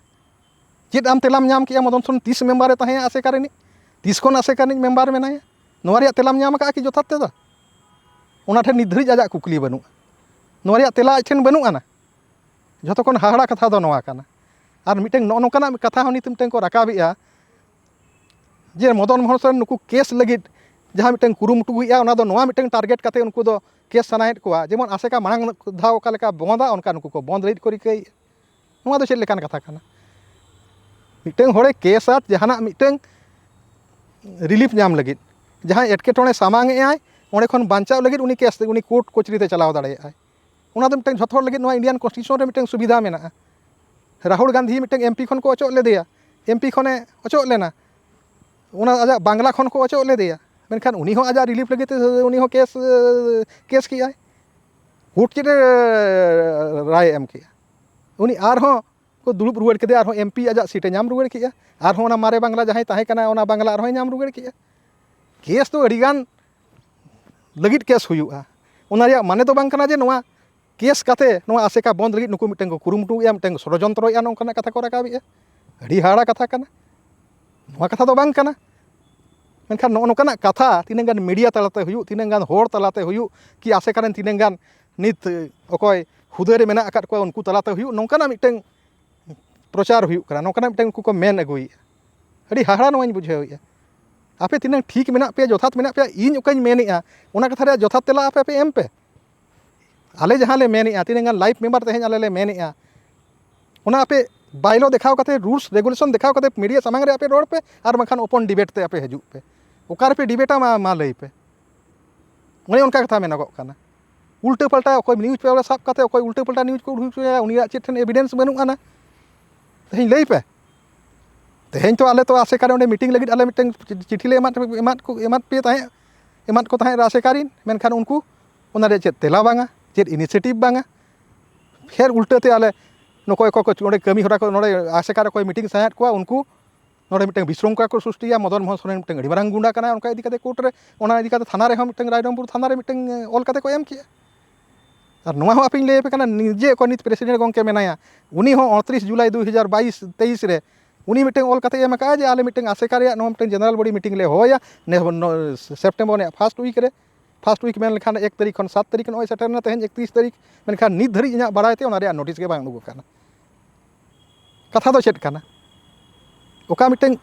ᱪᱮᱫ ᱟᱢ ᱛᱮᱞᱟᱢ ᱧᱟᱢ ᱠᱮᱜᱼᱟ? ᱢᱚᱫᱚᱱ ᱥᱚᱨᱮᱱ ᱛᱤᱥ ᱢᱮᱢᱵᱟᱨᱮ ᱛᱟᱦᱮᱸᱭᱟ ᱟᱥᱮᱠᱟ ᱨᱤᱱᱤᱡ? ᱛᱤᱥ ᱠᱷᱚᱱ ᱟᱥᱮᱠᱟ ᱨᱤᱱᱤᱡ ᱢᱮᱢᱵᱟᱨ ᱢᱮᱱᱟᱭᱟ? ᱱᱚᱣᱟ ᱨᱮᱭᱟᱜ ᱛᱮᱞᱟᱢ ᱧᱟᱢ ᱟᱠᱟᱫᱼᱟ ᱠᱤ ᱡᱚᱛᱷᱟᱛ ᱛᱮᱫᱚ? ᱚᱱᱟ ᱴᱷᱮᱱ ᱱᱤᱛ ᱫᱷᱟᱹᱨᱤᱡ ᱟᱡᱟᱜ ᱠᱩᱠᱞᱤ ᱵᱟᱹᱱᱩᱜᱼᱟ᱾ ᱱᱚᱣᱟ ᱨᱮᱭᱟᱜ ᱛᱮᱞᱟ ᱟᱡ ᱴᱷᱮᱱ ᱵᱟᱹᱱᱩᱜ ᱟᱱᱟ᱾ ᱡᱷᱚᱛᱚ ᱠᱷᱚᱱ ᱦᱟᱦᱟᱲᱟ ᱠᱟᱛᱷᱟ ᱫᱚ ᱱᱚᱣᱟ ᱠᱟᱱᱟ᱾ ᱟᱨ ᱢᱤᱫᱴᱮᱱ ᱱᱚᱜᱼᱚ ᱱᱚᱝᱠᱟᱱᱟᱜ ᱠᱟᱛᱷᱟ ᱦᱚᱸ ᱱᱤᱛ ᱢᱤᱫᱴᱮᱱ ᱠᱚ ᱨᱟᱠᱟᱵᱮᱜᱼᱟ ᱡᱮ ᱢᱚᱫᱚᱱ ᱢᱳᱦᱚᱱ ᱥᱚᱨᱮᱱ ᱱᱩᱠᱩ ᱠᱮᱥ ᱞᱟᱹᱜᱤᱫ ᱡᱟᱦᱟᱸ ᱢᱤᱫᱴᱮᱱ ᱠᱩᱨᱩᱢᱩᱴᱩ ᱦᱩᱭᱩᱜᱼᱟ, ᱚᱱᱟ ᱫᱚ ᱱᱚᱣᱟ ᱢᱤᱫᱴᱮᱱ ᱴᱟᱨᱜᱮᱴ ᱠᱟᱛᱮ ᱩᱱᱠᱩ ᱫᱚ ᱠᱮᱥ ᱥᱟᱱᱟᱭᱮᱫ ᱠᱚᱣᱟ, ᱡᱮᱢᱚᱱ ᱟᱥᱮᱠᱟ ᱢᱟᱲᱟᱝ ᱫᱷᱟᱣ ᱚᱠᱟ ᱞᱮᱠᱟ ᱵᱚᱸᱫᱟ, ᱚᱱᱠᱟ ᱱᱩᱠᱩ ᱠᱚ ᱵᱚᱸᱫ ᱞᱟᱹᱜᱤᱫ ᱠᱚ ᱨᱤᱠᱟᱹᱭᱮᱫᱼᱟ᱾ ᱱᱚᱣᱟ ᱫᱚ ᱪᱮᱫ ᱞᱮᱠᱟᱱ ᱠᱟᱛᱷᱟ ᱠᱟᱱᱟ? ᱢᱤᱫᱴᱟᱝ ᱦᱚᱲᱮ ᱠᱮᱥᱟ ᱡᱟᱦᱟᱱᱟᱜ ᱢᱤᱫᱴᱟᱝ ᱨᱤᱞᱤᱯ ᱧᱟᱢ ᱞᱟᱹᱜᱤᱫ, ᱡᱟᱦᱟᱸ ᱮᱴᱠᱮᱴᱚᱬᱮ ᱥᱟᱢᱟᱝ ᱮᱜᱼᱟᱭ, ᱚᱸᱰᱮ ᱠᱷᱚᱱ ᱵᱟᱧᱪᱟᱣ ᱞᱟᱹᱜᱤᱫ ᱩᱱᱤ ᱠᱮᱥ, ᱩᱱᱤ ᱠᱳᱨᱴ ᱠᱚᱪᱨᱤ ᱛᱮ ᱪᱟᱞᱟᱣ ᱫᱟᱲᱮᱭᱟᱜᱼᱟᱭ᱾ ᱚᱱᱟ ᱫᱚ ᱢᱤᱫᱴᱟᱝ ᱡᱷᱚᱛᱚ ᱦᱚᱲ ᱞᱟᱹᱜᱤᱫ ᱱᱚᱣᱟ ᱤᱱᱰᱤᱭᱟᱱ ᱠᱚᱱᱥᱴᱤᱴᱤᱭᱩᱥᱚᱱ ᱨᱮ ᱢᱤᱫᱴᱟᱝ ᱥᱩᱵᱤᱫᱷᱟ ᱢᱮᱱᱟᱜᱼᱟ᱾ ᱨᱟᱦᱩᱞ ᱜᱟᱱᱫᱷᱤ ᱢᱤᱫᱴᱟᱝ ᱮᱢᱯᱤ ᱠᱷᱚᱱ ᱠᱚ ᱚᱪᱚᱜ ᱞᱮᱫᱮᱭᱟ, ᱮᱢᱯᱤ ᱠᱷᱚᱱᱮ ᱚᱪᱚᱜ ᱞᱮᱱᱟ, ᱚᱱᱟ ᱟᱡᱟᱜ ᱵᱟᱝᱞᱟ ᱠᱷᱚᱱ ᱠᱚ ᱚᱪᱚᱜ ᱞᱮᱫᱮᱭᱟ, ᱢᱮᱱᱠᱷᱟᱱ ᱩᱱᱤ ᱦᱚᱸ ᱟᱡᱟᱜ ᱨᱤᱞᱤᱯ ᱞᱟᱹᱜᱤᱫ ᱛᱮ ᱩᱱᱤ ᱦᱚᱸ ᱠᱮᱥ, ᱠᱮᱥ ᱠᱮᱜᱼᱟᱭ᱾ ᱠᱳᱨᱴ ᱪᱮᱫ ᱮ ᱨᱟᱭ ᱮ ᱮᱢ ᱠᱮᱜᱼᱟ? ᱩᱱᱤ ᱟᱨᱦᱚᱸ ᱠᱚ ᱫᱩᱲᱩᱵ ᱨᱩᱣᱟᱹᱲ ᱠᱮᱫᱮᱭᱟ, ᱟᱨᱦᱚᱸ ᱮᱢᱯᱤ ᱟᱡᱟᱜ ᱥᱤᱴ ᱮ ᱧᱟᱢ ᱨᱩᱣᱟᱹᱲ ᱠᱮᱜᱼᱟ, ᱟᱨᱦᱚᱸ ᱚᱱᱟ ᱢᱟᱨᱮ ᱵᱟᱝᱞᱟ ᱡᱟᱦᱟᱸᱭ ᱛᱟᱦᱮᱸ ᱠᱟᱱᱟ ᱚᱱᱟ ᱵᱟᱝᱞᱟ ᱟᱨᱦᱚᱸᱭ ᱧᱟᱢ ᱨᱩᱣᱟᱹᱲ ᱠᱮᱜᱼᱟ᱾ ᱠᱮᱥ ᱫᱚ ᱟᱹᱰᱤᱜᱟᱱ ᱞᱟᱹᱜᱤᱫ ᱠᱮᱥ ᱦᱩᱭᱩᱜᱼᱟ᱾ ᱚᱱᱟ ᱨᱮᱭᱟᱜ ᱢᱟᱱᱮ ᱫᱚ ᱵᱟᱝ ᱠᱟᱱᱟ ᱡᱮ ᱱᱚᱣᱟ ᱠᱮᱥ ᱠᱟᱛᱮ ᱱᱚᱣᱟ ᱟᱥᱮᱠᱟ ᱵᱚᱱᱫ ᱞᱟᱹᱜᱤᱫ ᱱᱩᱠᱩ ᱢᱤᱫᱴᱟᱝ ᱠᱚ ᱠᱩᱨᱩᱢᱩᱴᱩᱭᱮᱫᱼᱟ, ᱢᱤᱫᱴᱟᱝ ᱠᱚ ᱥᱚᱲᱚᱡᱚᱱᱛᱨᱚᱭᱮᱫᱼᱟ, ᱱᱚᱝᱠᱟᱱᱟᱜ ᱠᱟᱛᱷᱟ ᱠᱚ ᱨᱟᱠᱟᱵᱮᱜᱼᱟ᱾ ᱟᱹᱰᱤ ᱦᱟᱦᱟᱲᱟ ᱠᱟᱛᱷᱟ ᱠᱟᱱᱟ, ᱱᱚᱣᱟ ᱠᱟᱛᱷᱟ ᱫᱚ ᱵᱟᱝ ᱠᱟᱱᱟ᱾ ᱢᱮᱱᱠᱷᱟᱱ ᱱᱚᱜᱼᱚ ᱱᱚᱝᱠᱟᱱᱟᱜ ᱠᱟᱛᱷᱟ ᱛᱤᱱᱟᱹᱝ ᱜᱟᱱ ᱢᱤᱰᱤᱭᱟ ᱛᱟᱞᱟᱛᱮ ᱦᱩᱭᱩᱜ, ᱛᱤᱱᱟᱹᱝ ᱜᱟᱱ ᱦᱚᱲ ᱛᱟᱞᱟᱛᱮ ᱦᱩᱭᱩᱜ, ᱠᱤ ᱟᱥᱮᱠᱟ ᱨᱮᱱ ᱛᱤᱱᱟᱹᱝ ᱜᱟᱱ ᱱᱤᱛ ᱚᱠᱚᱭ ᱦᱩᱫᱟᱹ ᱨᱮ ᱢᱮᱱᱟᱜ ᱟᱠᱟᱫ ᱠᱚᱣᱟ ᱩᱱᱠᱩ ᱛᱟᱞᱟᱛᱮ ᱦᱩᱭᱩᱜ, ᱱᱚᱝᱠᱟᱱᱟᱜ ᱢᱤᱫᱴᱟᱝ ᱯᱨᱚᱪᱟᱨ ᱦᱩᱭᱩᱜ ᱠᱟᱱᱟ, ᱱᱚᱝᱠᱟᱱᱟᱜ ᱢᱤᱫᱴᱟᱝ ᱩᱱᱠᱩ ᱠᱚ ᱢᱮᱱ ᱟᱹᱜᱩᱭᱮᱫᱼᱟ᱾ ᱟᱹᱰᱤ ᱦᱟᱦᱟᱲᱟ ᱱᱚᱣᱟᱧ ᱵᱩᱡᱷᱟᱹᱣᱮᱫᱼᱟ᱾ ᱟᱯᱮ ᱛᱤᱱᱟᱹᱝ ᱴᱷᱤᱠ ᱢᱮᱱᱟᱜ ᱯᱮᱭᱟ, ᱡᱚᱛᱷᱟᱛ ᱢᱮᱱᱟᱜ ᱯᱮᱭᱟ, ᱤᱧ ᱚᱠᱟᱧ ᱢᱮᱱᱮᱫᱼᱟ, ᱚᱱᱟ ᱠᱟᱛᱷᱟ ᱨᱮᱭᱟᱜ ᱡᱚᱛᱷᱟᱛ ᱛᱮᱞᱟ ᱟᱯᱮ ᱯᱮ ᱮᱢ ᱯᱮ᱾ ᱟᱞᱮ ᱡᱟᱦᱟᱸ ᱞᱮ ᱢᱮᱱᱮᱫᱼᱟ, ᱛᱤᱱᱟᱹᱝ ᱜᱟᱱ ᱞᱟᱭᱤᱵᱷ ᱢᱮᱢᱵᱟᱨ ᱛᱮᱦᱮᱧ ᱟᱞᱮ ᱞᱮ ᱢᱮᱱᱮᱫᱼᱟ, ᱚᱱᱟ ᱟᱯᱮ ᱵᱟᱭᱞᱚ ᱫᱮᱠᱷᱟᱣ ᱠᱟᱛᱮ, ᱨᱩᱞᱥ ᱨᱮᱜᱩᱞᱮᱥᱚᱱ ᱫᱮᱠᱷᱟᱣ ᱠᱟᱛᱮ ᱢᱤᱰᱤᱭᱟ ᱥᱟᱢᱟᱝ ᱨᱮ ᱟᱯᱮ ᱨᱚᱲ ᱯᱮ, ᱟᱨ ᱵᱟᱝᱠᱷᱟᱱ ᱳᱯᱚᱱ ᱰᱤᱵᱮᱴ ᱛᱮ ᱟᱯᱮ ᱦᱤᱡᱩᱜ ᱯᱮ᱾ ᱚᱠᱟ ᱨᱮᱯᱮ ᱰᱤᱵᱮᱴᱟ, ᱢᱟ, ᱢᱟ ᱞᱟᱹᱭ ᱯᱮ᱾ ᱚᱱᱮ ᱚᱱᱠᱟ ᱠᱟᱛᱷᱟ ᱢᱮᱱᱚᱜᱚᱜ ᱠᱟᱱᱟ᱾ ᱩᱞᱴᱟᱹ ᱯᱟᱞᱴᱟ ᱚᱠᱚᱭ ᱱᱤᱭᱩᱡᱽ ᱯᱮᱯᱟᱨ ᱥᱟᱵ ᱠᱟᱛᱮ ᱚᱠᱚᱭ ᱩᱞᱴᱟᱹ ᱯᱟᱞᱴᱟ ᱱᱤᱭᱩᱡᱽ ᱠᱚ ᱩᱰᱩᱠ ᱦᱚᱪᱚᱭᱟ, ᱩᱱᱤᱭᱟᱜ ᱪᱮᱫ ᱴᱷᱮᱱ ᱮᱵᱤᱰᱮᱱᱥ ᱵᱟᱹᱱᱩᱜ ᱟᱱᱟ? ᱛᱮᱦᱮᱧ ᱞᱟᱹᱭ ᱯᱮ᱾ ᱛᱮᱦᱮᱧ ᱛᱚ ᱟᱞᱮ ᱛᱚ ᱟᱥᱮᱠᱟ ᱨᱮ ᱚᱸᱰᱮ ᱢᱤᱴᱤᱝ ᱞᱟᱹᱜᱤᱫ ᱟᱞᱮ ᱢᱤᱫᱴᱟᱝ ᱪᱤ-, ᱪᱤᱴᱷᱤ ᱞᱮ ᱮᱢᱟᱫ, ᱮᱢᱟᱫ ᱠᱚ, ᱮᱢᱟᱫ ᱯᱮ ᱛᱟᱦᱮᱸᱫ, ᱮᱢᱟᱫ ᱠᱚ ᱛᱟᱦᱮᱸᱫ ᱟᱥᱮᱠᱟ ᱨᱤᱱ, ᱢᱮᱱᱠᱷᱟᱱ ᱩᱱᱠᱩ ᱚᱱᱟ ᱨᱮᱭᱟᱜ ᱪᱮᱫ ᱛᱮᱞᱟ ᱵᱟᱝᱟ, ᱪᱮᱫ ᱤᱱᱤᱥᱤᱭᱮᱴᱤᱵᱷ ᱵᱟᱝᱟ᱾ ᱯᱷᱮᱨ ᱩᱞᱴᱟᱹ ᱛᱮ ᱟᱞᱮ ᱱᱚᱠᱚᱭ ᱚᱠᱚᱭ ᱠᱚ ᱚᱸᱰᱮ ᱠᱟᱹᱢᱤ ᱦᱚᱨᱟ ᱠᱚ, ᱱᱚᱰᱮ ᱟᱥᱮᱠᱟ ᱨᱮ ᱚᱠᱚᱭ ᱢᱤᱴᱤᱝ ᱥᱟᱦᱟᱭᱮᱫ ᱠᱚᱣᱟ, ᱩᱱᱠᱩ ᱱᱚᱰᱮ ᱢᱤᱫᱴᱟᱝ ᱵᱤᱥᱨᱚᱝᱠᱟ ᱠᱚ ᱥᱨᱤᱥᱴᱤᱭᱟ᱾ ᱢᱚᱫᱚᱱ ᱢᱳᱦᱚᱱ ᱥᱚᱨᱮᱱ ᱢᱤᱫᱴᱟᱝ ᱟᱹᱰᱤ ᱢᱟᱨᱟᱝ ᱜᱩᱱᱰᱟ ᱠᱟᱱᱟᱭ, ᱚᱱᱠᱟ ᱤᱫᱤ ᱠᱟᱛᱮ ᱠᱳᱨᱴ ᱨᱮ, ᱚᱱᱟ ᱤᱫᱤ ᱠᱟᱛᱮ ᱛᱷᱟᱱᱟ ᱨᱮᱦᱚᱸ ᱢᱤᱫᱴᱟᱝ ᱨᱟᱭᱨᱚᱝᱯᱩᱨ ᱛᱷᱟᱱᱟ ᱨᱮ ᱢᱤᱫᱴᱟᱝ ᱚᱞ ᱠᱟᱛᱮ ᱠᱚ ᱮᱢ ᱠᱮᱜᱼᱟ᱾ ᱟᱨ ᱱᱚᱣᱟ ᱦᱚᱸ ᱟᱯᱮᱧ ᱞᱟᱹᱭ ᱟᱯᱮ ᱠᱟᱱᱟ, ᱱᱤᱡᱮ ᱚᱠᱚᱭ ᱱᱤᱛ ᱯᱨᱮᱥᱤᱰᱮᱱᱴ ᱜᱚᱢᱠᱮ ᱢᱮᱱᱟᱭᱟ, ᱩᱱᱤ ᱦᱚᱸ ᱩᱱᱛᱨᱤᱥ ᱡᱩᱞᱟᱭ ᱫᱩ ᱦᱟᱡᱟᱨ ᱵᱟᱭᱤᱥ ᱛᱮᱭᱤᱥ ᱨᱮ ᱩᱱᱤ ᱢᱤᱫᱴᱟᱝ ᱚᱞ ᱠᱟᱛᱮ ᱮᱢ ᱟᱠᱟᱫᱼᱟ ᱡᱮ ᱟᱞᱮ ᱢᱤᱫᱴᱟᱝ ᱟᱥᱮᱠᱟ ᱨᱮᱭᱟᱜ ᱱᱚᱣᱟ ᱢᱤᱫᱴᱟᱝ ᱡᱮᱱᱟᱨᱟᱞ ᱵᱚᱰᱤ ᱢᱤᱴᱤᱝ ᱞᱮ ᱦᱚᱦᱚᱭᱟ ᱱᱮ-, ᱱᱚ-, ᱥᱮᱯᱴᱮᱢᱵᱚᱨ ᱨᱮᱭᱟᱜ ᱯᱷᱟᱥᱴ ᱩᱭᱤᱠ ᱨᱮ᱾ ᱯᱷᱟᱥᱴ ᱩᱭᱤᱠ ᱢᱮᱱ ᱞᱮᱠᱷᱟᱱ ᱮᱠ ᱛᱟᱹᱨᱤᱠᱷ ᱠᱷᱚᱱ ᱥᱟᱛ ᱛᱟᱹᱨᱤᱠᱷ ᱱᱚᱜᱼᱚᱭ ᱥᱮᱴᱮᱨ ᱮᱱᱟ, ᱛᱮᱦᱮᱧ ᱮᱠᱛᱨᱤᱥ ᱛᱟᱹᱨᱤᱠᱷ, ᱢᱮᱱᱠᱷᱟᱱ ᱱᱤᱛ ᱫᱷᱟᱹᱨᱤᱡ ᱤᱧᱟᱹᱜ ᱵᱟᱲᱟᱭ ᱛᱮ ᱚᱱᱟ ᱨᱮᱭᱟᱜ ᱱᱳᱴᱤᱥ ᱜᱮ ᱵᱟᱝ ᱩᱰᱩᱠ ᱟᱠᱟᱱᱟ᱾ ᱠᱟᱛᱷᱟ ᱫᱚ ᱪᱮᱫ ᱠᱟᱱᱟ? ᱚᱠᱟ ᱢᱤᱫᱴᱟᱝ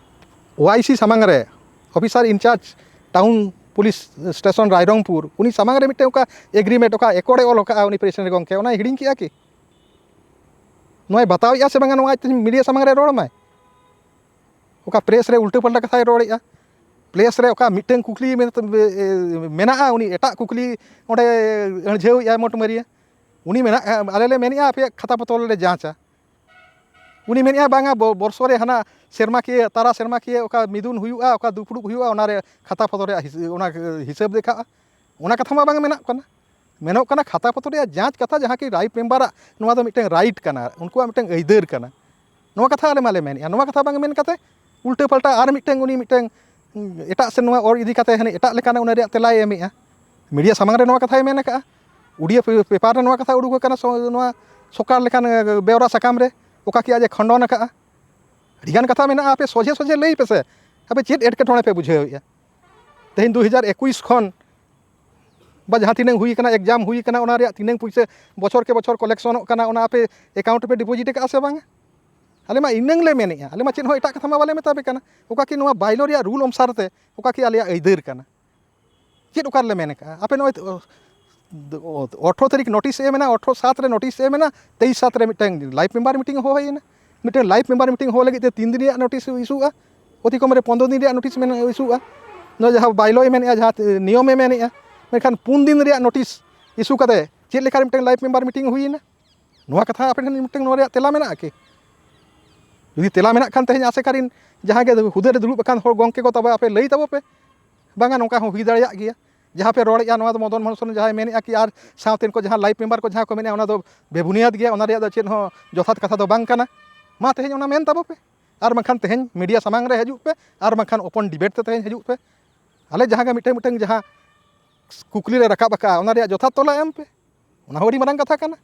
ᱳᱣᱟᱭᱥᱤ ᱥᱟᱢᱟᱝ ᱨᱮ, officer in charge town police station Rairangpur, ᱩᱱᱤ ᱥᱟᱢᱟᱝ ᱨᱮ ᱢᱤᱫᱴᱟᱝ ᱚᱠᱟ ᱮᱜᱽᱨᱤᱢᱮᱱᱴ, ᱚᱠᱟ ᱮᱠᱚᱨᱰ ᱮ ᱚᱞ ᱟᱠᱟᱫᱼᱟ ᱩᱱᱤ ᱯᱨᱮᱥᱤᱰᱮᱱᱴ ᱜᱚᱢᱠᱮ, ᱚᱱᱟᱭ ᱦᱤᱲᱤᱧ ᱠᱮᱜᱼᱟ ᱠᱤ? ᱱᱚᱣᱟᱭ ᱵᱟᱛᱟᱣᱮᱫᱼᱟ ᱥᱮ ᱵᱟᱝᱟ, ᱱᱚᱣᱟ ᱟᱡ ᱛᱮ ᱢᱤᱰᱤᱭᱟ ᱥᱟᱢᱟᱝ ᱨᱮ ᱨᱚᱲ ᱢᱟᱭ? ᱚᱠᱟ ᱯᱨᱮᱥ ᱨᱮ ᱩᱞᱴᱟᱹ ᱯᱟᱞᱴᱟ ᱠᱟᱛᱷᱟᱭ ᱨᱚᱲᱮᱫᱼᱟ, ᱯᱨᱮᱥ ᱨᱮ ᱚᱠᱟ ᱢᱤᱫᱴᱟᱝ ᱠᱩᱠᱞᱤ ᱢᱮᱱ-, ᱢᱮᱱᱟᱜᱼᱟ, ᱩᱱᱤ ᱮᱴᱟᱜ ᱠᱩᱠᱞᱤ ᱚᱸᱰᱮ ᱟᱹᱲᱡᱷᱟᱹᱣᱮᱫᱼᱟᱭ ᱢᱳᱴ ᱢᱟᱹᱨᱤᱭᱟ᱾ ᱩᱱᱤ ᱢᱮᱱᱟᱜ, ᱟᱞᱮ ᱞᱮ ᱢᱮᱱᱮᱫᱼᱟ ᱟᱯᱮᱭᱟᱜ ᱠᱷᱟᱛᱟ ᱯᱚᱛᱚᱨ ᱞᱮ ᱡᱟᱸᱪᱟ᱾ ᱩᱱᱤ ᱢᱮᱱᱮᱫᱼᱟ ᱵᱟᱝᱟ, ᱵᱚ-, ᱵᱚᱨᱥᱚ ᱨᱮ ᱦᱟᱱᱟ ᱥᱮᱨᱢᱟᱠᱤᱭᱟᱹ, ᱛᱟᱨᱟ ᱥᱮᱨᱢᱟᱠᱤᱭᱟᱹ ᱚᱠᱟ ᱢᱤᱫᱩᱱ ᱦᱩᱭᱩᱜᱼᱟ, ᱚᱠᱟ ᱫᱩᱯᱲᱩᱵ ᱦᱩᱭᱩᱜᱼᱟ, ᱚᱱᱟ ᱨᱮ ᱠᱷᱟᱛᱟ ᱯᱚᱛᱚᱨ ᱨᱮᱭᱟᱜ ᱦᱤᱥᱟᱹ-, ᱚᱱᱟ ᱦᱤᱥᱟᱹᱵ ᱫᱮᱠᱷᱟᱜᱼᱟ᱾ ᱚᱱᱟ ᱠᱟᱛᱷᱟ ᱢᱟ ᱵᱟᱝ ᱢᱮᱱᱚᱜ ᱠᱟᱱᱟ᱾ ᱢᱮᱱᱚᱜ ᱠᱟᱱᱟ ᱠᱷᱟᱛᱟ ᱯᱚᱛᱚᱨ ᱨᱮᱭᱟᱜ ᱡᱟᱸᱪ ᱠᱟᱛᱷᱟ, ᱡᱟᱦᱟᱸ ᱠᱤ ᱨᱟᱭᱤᱴ ᱢᱮᱢᱵᱟᱨᱟᱜ ᱱᱚᱣᱟ ᱫᱚ ᱢᱤᱫᱴᱟᱝ ᱨᱟᱭᱤᱴ ᱠᱟᱱᱟ, ᱩᱱᱠᱩᱣᱟᱜ ᱢᱤᱫᱴᱟᱝ ᱟᱹᱭᱫᱟᱹᱨ ᱠᱟᱱᱟ᱾ ᱱᱚᱣᱟ ᱠᱟᱛᱷᱟ ᱟᱞᱮ ᱢᱟᱞᱮ ᱢᱮᱱᱮᱫᱼᱟ, ᱱᱚᱣᱟ ᱠᱟᱛᱷᱟ ᱵᱟᱝ ᱢᱮᱱ ᱠᱟᱛᱮ ᱩᱞᱴᱟᱹ ᱯᱟᱞᱴᱟ ᱟᱨ ᱢᱤᱫᱴᱟᱝ ᱩᱱᱤ ᱢᱤᱫᱴᱟᱝ, ᱩᱸ, ᱮᱴᱟᱜ ᱥᱮᱫ ᱱᱚᱣᱟ ᱚᱨ ᱤᱫᱤ ᱠᱟᱛᱮ ᱦᱟᱱᱮ ᱮᱴᱟᱜ ᱞᱮᱠᱟᱱᱟᱜ ᱚᱱᱟ ᱨᱮᱭᱟᱜ ᱛᱮᱞᱟᱭ ᱮᱢᱮᱫᱼᱟ᱾ ᱢᱤᱰᱤᱭᱟ ᱥᱟᱢᱟᱝ ᱨᱮ ᱱᱚᱣᱟ ᱠᱟᱛᱷᱟᱭ ᱢᱮᱱ ᱟᱠᱟᱫᱼᱟ, ᱩᱰᱤᱭᱟ ᱯᱮ-, ᱯᱮᱯᱟᱨ ᱨᱮ ᱱᱚᱣᱟ ᱠᱟᱛᱷᱟ ᱩᱰᱩᱠ ᱟᱠᱟᱱᱟ, ᱥᱚ-, ᱱᱚᱣᱟ ᱥᱚᱨᱠᱟᱨ ᱞᱮᱠᱟᱱ, ᱮ, ᱵᱮᱣᱨᱟ ᱥᱟᱠᱟᱢ ᱨᱮ, ᱚᱠᱟ ᱠᱤ ᱟᱡ ᱮ ᱠᱷᱚᱱᱰᱚᱱ ᱟᱠᱟᱫᱼᱟ᱾ ᱟᱹᱰᱤᱜᱟᱱ ᱠᱟᱛᱷᱟ ᱢᱮᱱᱟᱜᱼᱟ, ᱟᱯᱮ ᱥᱚᱡᱷᱮ ᱥᱚᱡᱷᱮ ᱞᱟᱹᱭ ᱯᱮᱥᱮ, ᱟᱯᱮ ᱪᱮᱫ ᱮᱴᱠᱮᱴᱚᱬᱮ ᱯᱮ ᱵᱩᱡᱷᱟᱹᱣᱮᱫᱼᱟ? ᱛᱮᱦᱮᱧ ᱫᱩ ᱦᱟᱡᱟᱨ ᱮᱠᱩᱥ ᱠᱷᱚᱱ ᱵᱟ ᱡᱟᱦᱟᱸ ᱛᱤᱱᱟᱹᱝ ᱦᱩᱭ ᱠᱟᱱᱟ, ᱮᱠᱡᱟᱢ ᱦᱩᱭ ᱠᱟᱱᱟ, ᱚᱱᱟ ᱨᱮᱭᱟᱜ ᱛᱤᱱᱟᱹᱝ ᱯᱩᱭᱥᱟᱹ ᱵᱚᱪᱷᱚᱨ ᱠᱮ ᱵᱚᱪᱷᱚᱨ ᱠᱚᱞᱮᱠᱥᱚᱱᱚᱜ ᱠᱟᱱᱟ, ᱚᱱᱟ ᱟᱯᱮ ᱮᱠᱟᱣᱩᱱᱴ ᱯᱮ ᱰᱤᱯᱚᱡᱤᱴ ᱟᱠᱟᱫᱼᱟ ᱥᱮ ᱵᱟᱝᱟ? ᱟᱞᱮ ᱢᱟ ᱤᱱᱟᱹᱝ ᱞᱮ ᱢᱮᱱᱮᱫᱼᱟ, ᱟᱞᱮ ᱢᱟ ᱪᱮᱫ ᱦᱚᱸ ᱮᱴᱟᱜ ᱠᱟᱛᱷᱟ ᱢᱟ ᱵᱟᱞᱮ ᱢᱮᱛᱟ ᱯᱮ ᱠᱟᱱᱟ᱾ ᱚᱠᱟ ᱠᱤ ᱱᱚᱣᱟ ᱵᱟᱭᱞᱚ ᱨᱮᱭᱟᱜ ᱨᱩᱞ ᱚᱱᱩᱥᱟᱨ ᱛᱮ ᱚᱠᱟ ᱠᱤ ᱟᱞᱮᱭᱟᱜ ᱟᱹᱭᱫᱟᱹᱨ ᱠᱟᱱᱟ? ᱪᱮᱫ ᱚᱠᱟ ᱨᱮᱞᱮ ᱢᱮᱱ ᱟᱠᱟᱫᱼᱟ? ᱟᱯᱮ ᱱᱚᱜᱼᱚᱭ ᱛᱚ, ᱚ, ᱟᱴᱷᱨᱚ ᱛᱟᱹᱨᱤᱠᱷ ᱱᱳᱴᱤᱥ ᱮᱢ ᱮᱱᱟ, ᱟᱴᱷᱨᱚ ᱥᱟᱛ ᱨᱮ ᱱᱳᱴᱤᱥ ᱮᱢ ᱮᱱᱟ, ᱛᱮᱭᱤᱥ ᱥᱟᱛ ᱨᱮ ᱢᱤᱫᱴᱟᱝ ᱞᱟᱭᱤᱵᱷ ᱢᱮᱢᱵᱟᱨ ᱢᱤᱴᱤᱝ ᱦᱚᱦᱚᱭᱮᱱᱟ᱾ ᱢᱤᱫᱴᱟᱝ ᱞᱟᱭᱤᱵᱷ ᱢᱮᱢᱵᱟᱨ ᱢᱤᱴᱤᱝ ᱦᱚᱦᱚ ᱞᱟᱹᱜᱤᱫ ᱛᱮ ᱛᱤᱱ ᱫᱤᱱ ᱨᱮᱭᱟᱜ ᱱᱳᱴᱤᱥ ᱤᱥᱩᱜᱼᱟ? ᱚᱛᱤ ᱠᱚᱢ ᱨᱮ ᱯᱚᱱᱨᱚ ᱫᱤᱱ ᱨᱮᱭᱟᱜ ᱱᱳᱴᱤᱥ ᱢᱮᱱ ᱤᱥᱩᱜᱼᱟ᱾ ᱱᱚᱣᱟ ᱡᱟᱦᱟᱸ ᱵᱟᱭᱞᱚᱭ ᱢᱮᱱᱮᱫᱼᱟ, ᱡᱟᱦᱟᱸ ᱱᱤᱭᱚᱢᱮ ᱢᱮᱱᱮᱫᱼᱟ, ᱢᱮᱱᱠᱷᱟᱱ ᱯᱩᱱ ᱫᱤᱱ ᱨᱮᱭᱟᱜ ᱱᱳᱴᱤᱥ ᱤᱥᱩ ᱠᱟᱛᱮ ᱪᱮᱫ ᱞᱮᱠᱟ ᱨᱮ ᱢᱤᱫᱴᱟᱝ ᱞᱟᱭᱤᱵᱷ ᱢᱮᱢᱵᱟᱨ ᱢᱤᱴᱤᱝ ᱦᱩᱭᱮᱱᱟ? ᱱᱚᱣᱟ ᱠᱟᱛᱷᱟ ᱟᱯᱮ ᱴᱷᱮᱱ ᱢᱤᱫᱴᱟᱝ ᱱᱚᱣᱟ ᱨᱮᱭᱟᱜ ᱛᱮᱞᱟ ᱢᱮᱱᱟᱜᱼᱟ ᱠᱤ? ᱡᱩᱫᱤ ᱛᱮᱞᱟ ᱢᱮᱱᱟᱜ ᱠᱷᱟᱱ, ᱛᱮᱦᱮᱧ ᱟᱥᱮᱠᱟ ᱨᱤᱱ ᱡᱟᱦᱟᱸᱭ ᱜᱮ ᱦᱩᱫᱟᱹ ᱨᱮ ᱫᱩᱲᱩᱵ ᱟᱠᱟᱱ ᱦᱚᱲ ᱜᱚᱢᱠᱮ ᱠᱚ, ᱛᱚᱵᱮ ᱟᱯᱮ ᱞᱟᱹᱭ ᱛᱟᱵᱚ ᱯᱮ, ᱵᱟᱝᱟ ᱱᱚᱝᱠᱟ ᱦᱚᱸ ᱦᱩᱭ ᱫᱟᱲᱮᱭᱟᱜ ᱜᱮᱭᱟ᱾ ᱡᱟᱦᱟᱸ ᱯᱮ ᱨᱚᱲᱮᱫᱼᱟ, ᱱᱚᱣᱟ ᱫᱚ ᱢᱚᱫᱚᱱ ᱢᱳᱦᱚᱱ ᱥᱚᱨᱮᱱ ᱡᱟᱦᱟᱸᱭ ᱢᱮᱱᱮᱫᱼᱟ ᱠᱤ ᱟᱨ ᱥᱟᱶᱛᱮ ᱩᱱᱠᱩ ᱡᱟᱦᱟᱸ ᱞᱟᱭᱤᱵᱷ ᱢᱮᱢᱵᱟᱨ ᱠᱚ ᱡᱟᱦᱟᱸ ᱠᱚ ᱢᱮᱱᱮᱫᱼᱟ, ᱚᱱᱟ ᱫᱚ ᱵᱮᱵᱩᱱᱤᱭᱟᱫ ᱜᱮᱭᱟ, ᱚᱱᱟ ᱨᱮᱭᱟᱜ ᱫᱚ ᱪᱮᱫ ᱦᱚᱸ ᱡᱚᱛᱷᱟᱛ ᱠᱟᱛᱷᱟ ᱫᱚ ᱵᱟᱝ ᱠᱟᱱᱟ᱾ ᱢᱟ ᱛᱮᱦᱮᱧ ᱚᱱᱟ ᱢᱮᱱ ᱛᱟᱵᱚ ᱯᱮ, ᱟᱨ ᱵᱟᱝᱠᱷᱟᱱ ᱛᱮᱦᱮᱧ ᱢᱤᱰᱤᱭᱟ ᱥᱟᱢᱟᱝ ᱨᱮ ᱦᱤᱡᱩᱜ ᱯᱮ, ᱟᱨ ᱵᱟᱝᱠᱷᱟᱱ ᱳᱯᱮᱱ ᱰᱤᱵᱮᱴ ᱛᱮ ᱛᱮᱦᱮᱧ ᱦᱤᱡᱩᱜ ᱯᱮ᱾ ᱟᱞᱮ ᱡᱟᱦᱟᱸ ᱜᱮ ᱢᱤᱫᱴᱟᱝ ᱢᱤᱫᱴᱟᱝ ᱡᱟᱦᱟᱸ ᱠᱩᱠᱞᱤ ᱞᱮ ᱨᱟᱠᱟᱵ ᱟᱠᱟᱫᱼᱟ, ᱚᱱᱟ ᱨᱮᱭᱟᱜ ᱡᱚᱛᱷᱟᱛ ᱛᱚᱞᱟ ᱮᱢ ᱯᱮ, ᱚᱱᱟ ᱦᱚᱸ ᱟᱹᱰᱤ ᱢᱟᱨᱟᱝ ᱠᱟᱛᱷᱟ ᱠᱟᱱᱟ᱾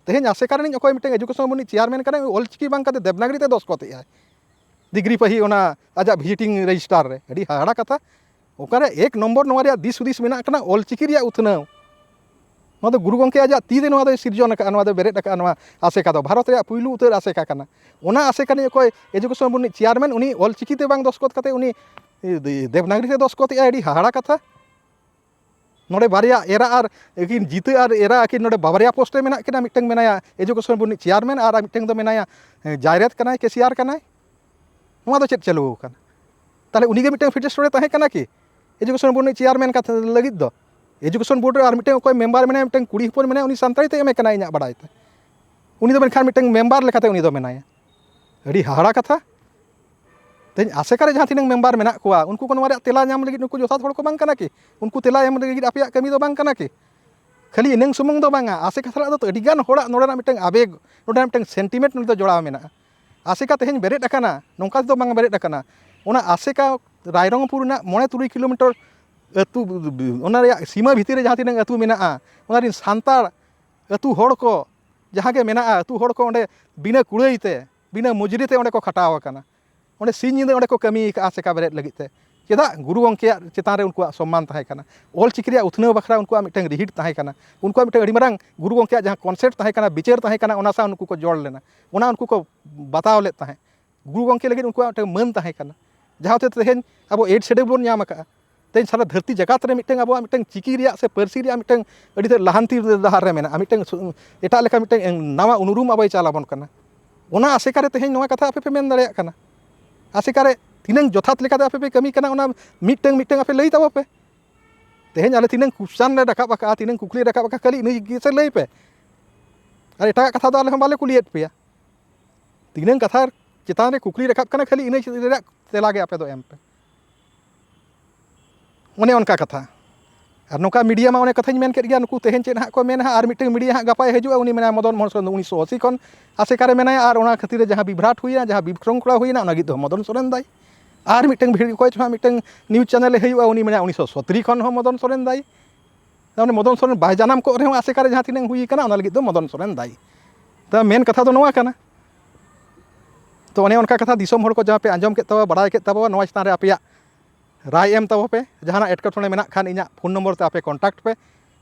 ᱛᱮᱦᱮᱧ ᱟᱥᱮᱠᱟ ᱨᱤᱱᱤᱡ ᱚᱠᱚᱭ ᱢᱤᱫᱴᱟᱝ ᱮᱡᱩᱠᱮᱥᱚᱱ ᱵᱳᱨᱰ ᱨᱤᱱᱤᱡ ᱪᱮᱭᱟᱨᱢᱮᱱ ᱠᱟᱱᱟᱭ, ᱚᱞᱪᱤᱠᱤ ᱵᱟᱝ ᱠᱟᱛᱮ ᱫᱮᱵᱽᱱᱟᱜᱽᱨᱤ ᱛᱮ ᱫᱚᱥᱠᱚᱛ ᱮᱫᱼᱟᱭ, ᱰᱤᱜᱽᱨᱤ ᱯᱟᱹᱦᱤ ᱚᱱᱟ ᱟᱡᱟᱜ ᱵᱷᱤᱡᱤᱴᱤᱝ ᱨᱮᱡᱤᱥᱴᱟᱨ ᱨᱮ᱾ ᱟᱹᱰᱤ ᱦᱟᱦᱟᱲᱟ ᱠᱟᱛᱷᱟ᱾ ᱚᱠᱟᱨᱮ ᱮᱠ ᱱᱚᱢᱵᱚᱨ ᱱᱚᱣᱟ ᱨᱮᱭᱟᱜ ᱫᱤᱥ ᱦᱩᱫᱤᱥ ᱢᱮᱱᱟᱜ ᱠᱟᱱᱟ ᱚᱞᱪᱤᱠᱤ ᱨᱮᱭᱟᱜ ᱩᱛᱱᱟᱹᱣ᱾ ᱱᱚᱣᱟ ᱫᱚ ᱜᱩᱨᱩ ᱜᱚᱢᱠᱮ ᱟᱡᱟᱜ ᱛᱤ ᱛᱮ ᱱᱚᱣᱟ ᱫᱚᱭ ᱥᱤᱨᱡᱚᱱ ᱟᱠᱟᱫᱼᱟ, ᱱᱚᱣᱟ ᱫᱚ ᱵᱮᱨᱮᱫ ᱟᱠᱟᱫᱼᱟ, ᱱᱚᱣᱟ ᱟᱥᱮᱠᱟ ᱫᱚ ᱵᱷᱟᱨᱚᱛ ᱨᱮᱭᱟᱜ ᱯᱩᱭᱞᱩ ᱩᱛᱟᱹᱨ ᱟᱥᱮᱠᱟ ᱠᱟᱱᱟ᱾ ᱚᱱᱟ ᱟᱥᱮᱠᱟ ᱨᱤᱱᱤᱡ ᱚᱠᱚᱭ ᱮᱡᱩᱠᱮᱥᱚᱱ ᱵᱳᱨᱰ ᱨᱤᱱᱤᱡ ᱪᱮᱭᱟᱨᱢᱮᱱ, ᱩᱱᱤ ᱚᱞᱪᱤᱠᱤ ᱛᱮ ᱵᱟᱝ ᱫᱚᱥᱠᱚᱛ ᱠᱟᱛᱮ ᱩᱱᱤ ᱫᱮᱵᱽᱱᱟᱜᱽᱨᱤ ᱛᱮ ᱫᱚᱥᱠᱚᱛ ᱮᱫᱼᱟᱭ᱾ ᱟᱹᱰᱤ ᱦᱟᱦᱟᱲᱟ ᱠᱟᱛᱷᱟ᱾ ᱱᱚᱰᱮ ᱵᱟᱨᱭᱟ ᱮᱨᱟ ᱟᱨ ᱟᱹᱠᱤᱱ ᱡᱤᱛᱟᱹ ᱟᱨ ᱮᱨᱟ ᱟᱹᱠᱤᱱ ᱱᱚᱰᱮ ᱵᱟᱨᱭᱟ ᱯᱳᱥᱴ ᱨᱮ ᱢᱮᱱᱟᱜ ᱠᱤᱱᱟ᱾ ᱢᱤᱫᱴᱟᱝ ᱢᱮᱱᱟᱭᱟ ᱮᱡᱩᱠᱮᱥᱚᱱ ᱵᱳᱨᱰ ᱨᱤᱱᱤᱡ ᱪᱮᱭᱟᱨᱢᱮᱱ ᱟᱨ ᱢᱤᱫᱴᱟᱝ ᱫᱚ ᱢᱮᱱᱟᱭᱟ, ᱮ, ᱡᱟᱭᱨᱮᱛ ᱠᱟᱱᱟᱭ, ᱠᱮᱥᱤᱭᱟᱨ ᱠᱟᱱᱟᱭ᱾ ᱱᱚᱣᱟ ᱫᱚ ᱪᱮᱫ ᱪᱟᱹᱞᱩ ᱟᱠᱟᱱᱟ? ᱛᱟᱦᱞᱮ ᱩᱱᱤ ᱜᱮ ᱢᱤᱫᱴᱟᱝ ᱯᱷᱤᱴᱮᱥᱴ ᱦᱚᱲᱮ ᱛᱟᱦᱮᱸ ᱠᱟᱱᱟ ᱠᱤ ᱮᱡᱩᱠᱮᱥᱚᱱ ᱵᱳᱨᱰ ᱨᱤᱱᱤᱡ ᱪᱮᱭᱟᱨᱢᱮᱱ ᱠᱟᱛᱷᱟ ᱞᱟᱹᱜᱤᱫ ᱫᱚ? ᱮᱡᱩᱠᱮᱥᱚᱱ ᱵᱳᱨᱰ ᱨᱮ ᱟᱨ ᱢᱤᱫᱴᱟᱝ ᱚᱠᱚᱭ ᱢᱮᱢᱵᱟᱨ ᱢᱮᱱᱟᱭᱟ, ᱢᱤᱫᱴᱟᱝ ᱠᱩᱲᱤ ᱦᱚᱯᱚᱱ ᱢᱮᱱᱟᱭᱟ, ᱩᱱᱤ ᱥᱟᱱᱛᱟᱲᱤ ᱛᱮ ᱮᱢ ᱮ ᱠᱟᱱᱟᱭ ᱤᱧᱟᱹᱜ ᱵᱟᱲᱟᱭ ᱛᱮ᱾ ᱩᱱᱤ ᱫᱚ ᱢᱮᱱᱠᱷᱟᱱ ᱢᱤᱫᱴᱟᱝ ᱢᱮᱢᱵᱟᱨ ᱞᱮᱠᱟᱛᱮ ᱩᱱᱤ ᱫᱚ ᱢᱮᱱᱟᱭᱟ᱾ ᱟᱹᱰᱤ ᱦᱟᱦᱟᱲᱟ ᱠᱟᱛᱷᱟ᱾ ᱛᱮᱦᱮᱧ ᱟᱥᱮᱠᱟ ᱨᱮ ᱡᱟᱦᱟᱸ ᱛᱤᱱᱟᱹᱝ ᱢᱮᱢᱵᱟᱨ ᱢᱮᱱᱟᱜ ᱠᱚᱣᱟ, ᱩᱱᱠᱩ ᱠᱚ ᱱᱚᱣᱟ ᱨᱮᱭᱟᱜ ᱛᱮᱞᱟ ᱧᱟᱢ ᱞᱟᱹᱜᱤᱫ ᱱᱩᱠᱩ ᱡᱚᱛᱷᱟᱛ ᱦᱚᱲ ᱠᱚ ᱵᱟᱝ ᱠᱟᱱᱟ ᱠᱤ? ᱩᱱᱠᱩ ᱛᱮᱞᱟ ᱮᱢ ᱞᱟᱹᱜᱤᱫ ᱟᱯᱮᱭᱟᱜ ᱠᱟᱹᱢᱤ ᱫᱚ ᱵᱟᱝ ᱠᱟᱱᱟ ᱠᱤ? ᱠᱷᱟᱹᱞᱤ ᱤᱱᱟᱹᱝ ᱥᱩᱢᱩᱝ ᱫᱚ ᱵᱟᱝᱟ, ᱟᱥᱮᱠᱟ ᱥᱟᱞᱟᱜ ᱫᱚ ᱟᱹᱰᱤ ᱜᱟᱱ ᱦᱚᱲᱟᱜ ᱱᱚᱰᱮᱱᱟᱜ ᱢᱤᱫᱴᱟᱝ ᱟᱵᱮᱜᱽ, ᱱᱚᱰᱮᱱᱟᱜ ᱢᱤᱫᱴᱟᱝ ᱥᱮᱱᱴᱤᱢᱮᱱᱴ ᱱᱚᱰᱮ ᱫᱚ ᱡᱚᱲᱟᱣ ᱢᱮᱱᱟᱜᱼᱟ᱾ ᱟᱥᱮᱠᱟ ᱛᱮᱦᱮᱧ ᱵᱮᱨᱮᱫ ᱟᱠᱟᱱᱟ, ᱱᱚᱝᱠᱟ ᱛᱮᱫᱚ ᱵᱟᱝ ᱵᱮᱨᱮᱫ ᱟᱠᱟᱱᱟ᱾ ᱚᱱᱟ ᱟᱥᱮᱠᱟ ᱨᱟᱭᱨᱚᱝᱯᱩᱨ ᱨᱮᱱᱟᱜ ᱢᱚᱬᱮ ᱛᱩᱨᱩᱭ ᱠᱤᱞᱳᱢᱤᱴᱟᱨ ᱟᱹᱛᱩ, ᱚᱱᱟ ᱨᱮᱭᱟᱜ ᱥᱤᱢᱟᱹ ᱵᱷᱤᱛᱤᱨ ᱨᱮ ᱡᱟᱦᱟᱸ ᱛᱤᱱᱟᱹᱝ ᱟᱹᱛᱩ ᱢᱮᱱᱟᱜᱼᱟ, ᱚᱱᱟ ᱨᱤᱱ ᱥᱟᱱᱛᱟᱲ ᱟᱹᱛᱩ ᱦᱚᱲ ᱠᱚ, ᱡᱟᱦᱟᱸ ᱜᱮ ᱢᱮᱱᱟᱜᱼᱟ, ᱟᱹᱛᱩ ᱦᱚᱲ ᱠᱚ ᱚᱸᱰᱮ ᱵᱤᱱᱟᱹ ᱠᱩᱲᱟᱹᱭ ᱛᱮ, ᱵᱤᱱᱟᱹ ᱢᱩᱡᱽᱨᱤ ᱛᱮ ᱚᱸᱰᱮ ᱠᱚ ᱠᱷᱟᱴᱟᱣ ᱟᱠᱟᱱᱟ᱾ ᱚᱸᱰᱮ ᱥᱤᱧ ᱧᱤᱫᱟᱹ ᱚᱸᱰᱮ ᱠᱚ ᱠᱟᱹᱢᱤ ᱟᱠᱟᱫᱼᱟ ᱟᱥᱮᱠᱟ ᱵᱮᱨᱮᱫ ᱞᱟᱹᱜᱤᱫ ᱛᱮ᱾ ᱪᱮᱫᱟᱜ? ᱜᱩᱨᱩ ᱜᱚᱢᱠᱮᱭᱟᱜ ᱪᱮᱛᱟᱱ ᱨᱮ ᱩᱱᱠᱩᱣᱟᱜ ᱥᱚᱢᱢᱟᱱ ᱛᱟᱦᱮᱸ ᱠᱟᱱᱟ, ᱚᱞ ᱪᱤᱠᱤ ᱨᱮᱭᱟᱜ ᱩᱛᱱᱟᱹᱣ ᱵᱟᱠᱷᱨᱟ ᱩᱱᱠᱩᱣᱟᱜ ᱢᱤᱫᱴᱟᱝ ᱨᱤᱦᱤᱴ ᱛᱟᱦᱮᱸ ᱠᱟᱱᱟ, ᱩᱱᱠᱩᱣᱟᱜ ᱢᱤᱫᱴᱟᱝ ᱟᱹᱰᱤ ᱢᱟᱨᱟᱝ ᱜᱩᱨᱩ ᱜᱚᱢᱠᱮᱭᱟᱜ ᱡᱟᱦᱟᱸ ᱠᱚᱱᱥᱮᱯᱴ ᱛᱟᱦᱮᱸ ᱠᱟᱱᱟ, ᱵᱤᱪᱟᱹᱨ ᱛᱟᱦᱮᱸ ᱠᱟᱱᱟ, ᱚᱱᱟ ᱥᱟᱶ ᱱᱩᱠᱩ ᱠᱚ ᱡᱚᱲ ᱞᱮᱱᱟ, ᱚᱱᱟ ᱩᱱᱠᱩ ᱠᱚ ᱵᱟᱛᱟᱣ ᱞᱮᱫ ᱛᱟᱦᱮᱸᱫ᱾ ᱜᱩᱨᱩ ᱜᱚᱢᱠᱮ ᱞᱟᱹᱜᱤᱫ ᱩᱱᱠᱩᱣᱟᱜ ᱢᱤᱫᱴᱟᱝ ᱢᱟᱹᱱ ᱛᱟᱦᱮᱸ ᱠᱟᱱᱟ, ᱡᱟᱦᱟᱸ ᱦᱚᱛᱮᱡ ᱛᱮ ᱛᱮᱦᱮᱧ ᱟᱵᱚ ᱮᱭᱤᱴ ᱥᱮᱰᱩᱞ ᱵᱚᱱ ᱧᱟᱢ ᱟᱠᱟᱫᱼᱟ᱾ ᱛᱮᱦᱮᱧ ᱥᱟᱨᱟ ᱫᱷᱟᱹᱨᱛᱤ ᱡᱟᱠᱟᱛ ᱨᱮ ᱢᱤᱫᱴᱟᱝ ᱟᱵᱚᱣᱟᱜ ᱢᱤᱫᱴᱟᱝ ᱪᱤᱠᱤ ᱨᱮᱭᱟᱜ ᱥᱮ ᱯᱟᱹᱨᱥᱤ ᱨᱮᱭᱟᱜ ᱢᱤᱫᱴᱟᱝ ᱟᱹᱰᱤ ᱛᱮᱫ ᱞᱟᱦᱟᱱᱛᱤ ᱰᱟᱦᱟᱨ ᱨᱮ ᱢᱮᱱᱟᱜᱼᱟ, ᱢᱤᱫᱴᱟᱝ ᱥᱩ-, ᱮᱴᱟᱜ ᱞᱮᱠᱟ ᱢᱤᱫᱴᱟᱝ ᱱᱟᱣᱟ ᱩᱱᱩᱨᱩᱢ ᱟᱵᱚᱭ ᱪᱟᱞ ᱟᱵᱚᱱ ᱠᱟᱱᱟ᱾ ᱚᱱᱟ ᱟᱥᱮᱠᱟ ᱨᱮ ᱛᱮᱦᱮᱧ ᱱᱚᱣᱟ ᱠᱟᱛᱷᱟ ᱟᱯᱮ ᱯᱮ ᱢᱮᱱ ᱫᱟᱲᱮᱭᱟᱜ ᱠᱟᱱᱟ᱾ ᱟᱥᱮᱠᱟ ᱨᱮ ᱛᱤᱱᱟᱹᱝ ᱡᱚᱛᱷᱟᱛ ᱞᱮᱠᱟᱛᱮ ᱟᱯᱮ ᱯᱮ ᱠᱟᱹᱢᱤ ᱠᱟᱱᱟ, ᱚᱱᱟ ᱢᱤᱫᱴᱟᱝ ᱢᱤᱫᱴᱟᱝ ᱟᱯᱮ ᱞᱟᱹᱭ ᱛᱟᱵᱚ ᱯᱮ᱾ ᱛᱮᱦᱮᱧ ᱟᱞᱮ ᱛᱤᱱᱟᱹᱝ ᱠᱩᱥᱪᱟᱱ ᱞᱮ ᱨᱟᱠᱟᱵ ᱟᱠᱟᱫᱼᱟ, ᱛᱤᱱᱟᱹᱝ ᱠᱩᱠᱞᱤ ᱨᱟᱠᱟᱵ ᱟᱠᱟᱫᱼᱟ, ᱠᱷᱟᱹᱞᱤ ᱤᱱᱟᱹ ᱜᱮ ᱥᱮ ᱞᱟᱹᱭ ᱯᱮ᱾ ᱟᱨ ᱮᱴᱟᱜᱟᱜ ᱠᱟᱛᱷᱟ ᱫᱚ ᱟᱞᱮ ᱦᱚᱸ ᱵᱟᱞᱮ ᱠᱩᱞᱤᱭᱮᱫ ᱯᱮᱭᱟ᱾ ᱛᱤᱱᱟᱹᱝ ᱠᱟᱛᱷᱟ ᱪᱮᱛᱟᱱ ᱨᱮ ᱠᱩᱠᱞᱤ ᱨᱟᱠᱟᱵ ᱠᱟᱱᱟ, ᱠᱷᱟᱹᱞᱤ ᱤᱱᱟᱹ ᱨᱮᱭᱟᱜ ᱛᱮᱞᱟ ᱜᱮ ᱟᱯᱮ ᱫᱚ ᱮᱢ ᱯᱮ᱾ ᱚᱱᱮ ᱚᱱᱠᱟ ᱠᱟᱛᱷᱟ᱾ ᱟᱨ ᱱᱚᱝᱠᱟ ᱢᱤᱰᱤᱭᱟ ᱢᱟ ᱚᱱᱮ ᱠᱟᱛᱷᱟᱧ ᱢᱮᱱ ᱠᱮᱫ ᱜᱮᱭᱟ, ᱱᱩᱠᱩ ᱛᱮᱦᱮᱧ ᱪᱮᱫ ᱦᱟᱸᱜ ᱠᱚ ᱢᱮᱱᱟ ᱦᱟᱸᱜ, ᱟᱨ ᱢᱤᱫᱴᱟᱝ ᱢᱤᱰᱤᱭᱟ ᱦᱟᱸᱜ ᱜᱟᱯᱟᱭ ᱦᱤᱡᱩᱜᱼᱟ, ᱩᱱᱤ ᱢᱮᱱᱟᱭᱟ ᱢᱚᱫᱚᱱ ᱢᱳᱦᱚᱱ ᱥᱚᱨᱮᱱ ᱫᱚ ᱩᱱᱤᱥᱥᱚ ᱟᱥᱤ ᱠᱷᱚᱱ ᱟᱥᱮᱠᱟ ᱨᱮ ᱢᱮᱱᱟᱭᱟ, ᱟᱨ ᱚᱱᱟ ᱠᱷᱟᱹᱛᱤᱨ ᱨᱮ ᱡᱟᱦᱟᱸ ᱵᱤᱵᱷᱨᱟᱴ ᱦᱩᱭᱱᱟ, ᱡᱟᱦᱟᱸ ᱵᱤᱵᱷᱨᱚᱝᱠᱚᱲᱟ ᱦᱩᱭᱱᱟ, ᱚᱱᱟ ᱞᱟᱹᱜᱤᱫ ᱫᱚ ᱢᱚᱫᱚᱱ ᱥᱚᱨᱮᱱ ᱫᱟᱭ᱾ ᱟᱨ ᱢᱤᱫᱴᱟᱝ ᱵᱷᱤᱲ ᱚᱠᱚᱭ ᱪᱚ ᱦᱟᱸᱜ ᱢᱤᱫᱴᱟᱝ ᱱᱤᱭᱩᱡᱽ ᱪᱮᱱᱮᱞ ᱮ ᱦᱩᱭᱩᱜᱼᱟ, ᱩᱱᱤ ᱢᱮᱱᱟᱭᱟ ᱩᱱᱤᱥᱥᱚ ᱥᱚᱛᱨᱤ ᱠᱷᱚᱱ ᱦᱚᱸ ᱢᱚᱫᱚᱱ ᱥᱚᱨᱮᱱ ᱫᱟᱭ᱾ ᱛᱟᱨ ᱢᱟᱱᱮ ᱢᱚᱫᱚᱱ ᱥᱚᱨᱮᱱ ᱵᱟᱭ ᱡᱟᱱᱟᱢ ᱠᱚᱜ ᱨᱮᱦᱚᱸ ᱟᱥᱮᱠᱟ ᱨᱮ ᱡᱟᱦᱟᱸ ᱛᱤᱱᱟᱹᱝ ᱦᱩᱭ ᱠᱟᱱᱟ, ᱚᱱᱟ ᱞᱟᱹᱜᱤᱫ ᱫᱚ ᱢᱚᱫᱚᱱ ᱥᱚᱨᱮᱱ ᱫᱟᱭ᱾ ᱛᱚ ᱢᱮᱱ ᱠᱟᱛᱷᱟ ᱫᱚ ᱱᱚᱣᱟ ᱠᱟᱱᱟ᱾ ᱛᱚ ᱚᱱᱮ ᱚᱱᱠᱟ ᱠᱟᱛᱷᱟ ᱫᱤᱥᱚᱢ ᱦᱚᱲ ᱠᱚ ᱡᱟᱦᱟᱸ ᱯᱮ ᱟᱸᱡᱚᱢ ᱠᱮᱫ ᱛᱟᱵᱚ, ᱵᱟᱲᱟᱭ ᱠᱮᱫ ᱛᱟᱵᱚ, ᱱᱚᱣᱟ ᱪᱮᱛᱟᱱ ᱨᱮ ᱟᱯᱮᱭᱟᱜ ᱨᱟᱭ ᱮᱢ ᱛᱟᱵᱚ ᱯᱮ᱾ ᱡᱟᱦᱟᱱᱟᱜ ᱮᱴᱠᱮᱴᱚᱬᱮ ᱢᱮᱱᱟᱜ ᱠᱷᱟᱱ ᱤᱧᱟᱹᱜ ᱯᱷᱳᱱ ᱱᱚᱢᱵᱚᱨ ᱛᱮ ᱟᱯᱮ ᱠᱚᱱᱴᱟᱠᱴ ᱯᱮ,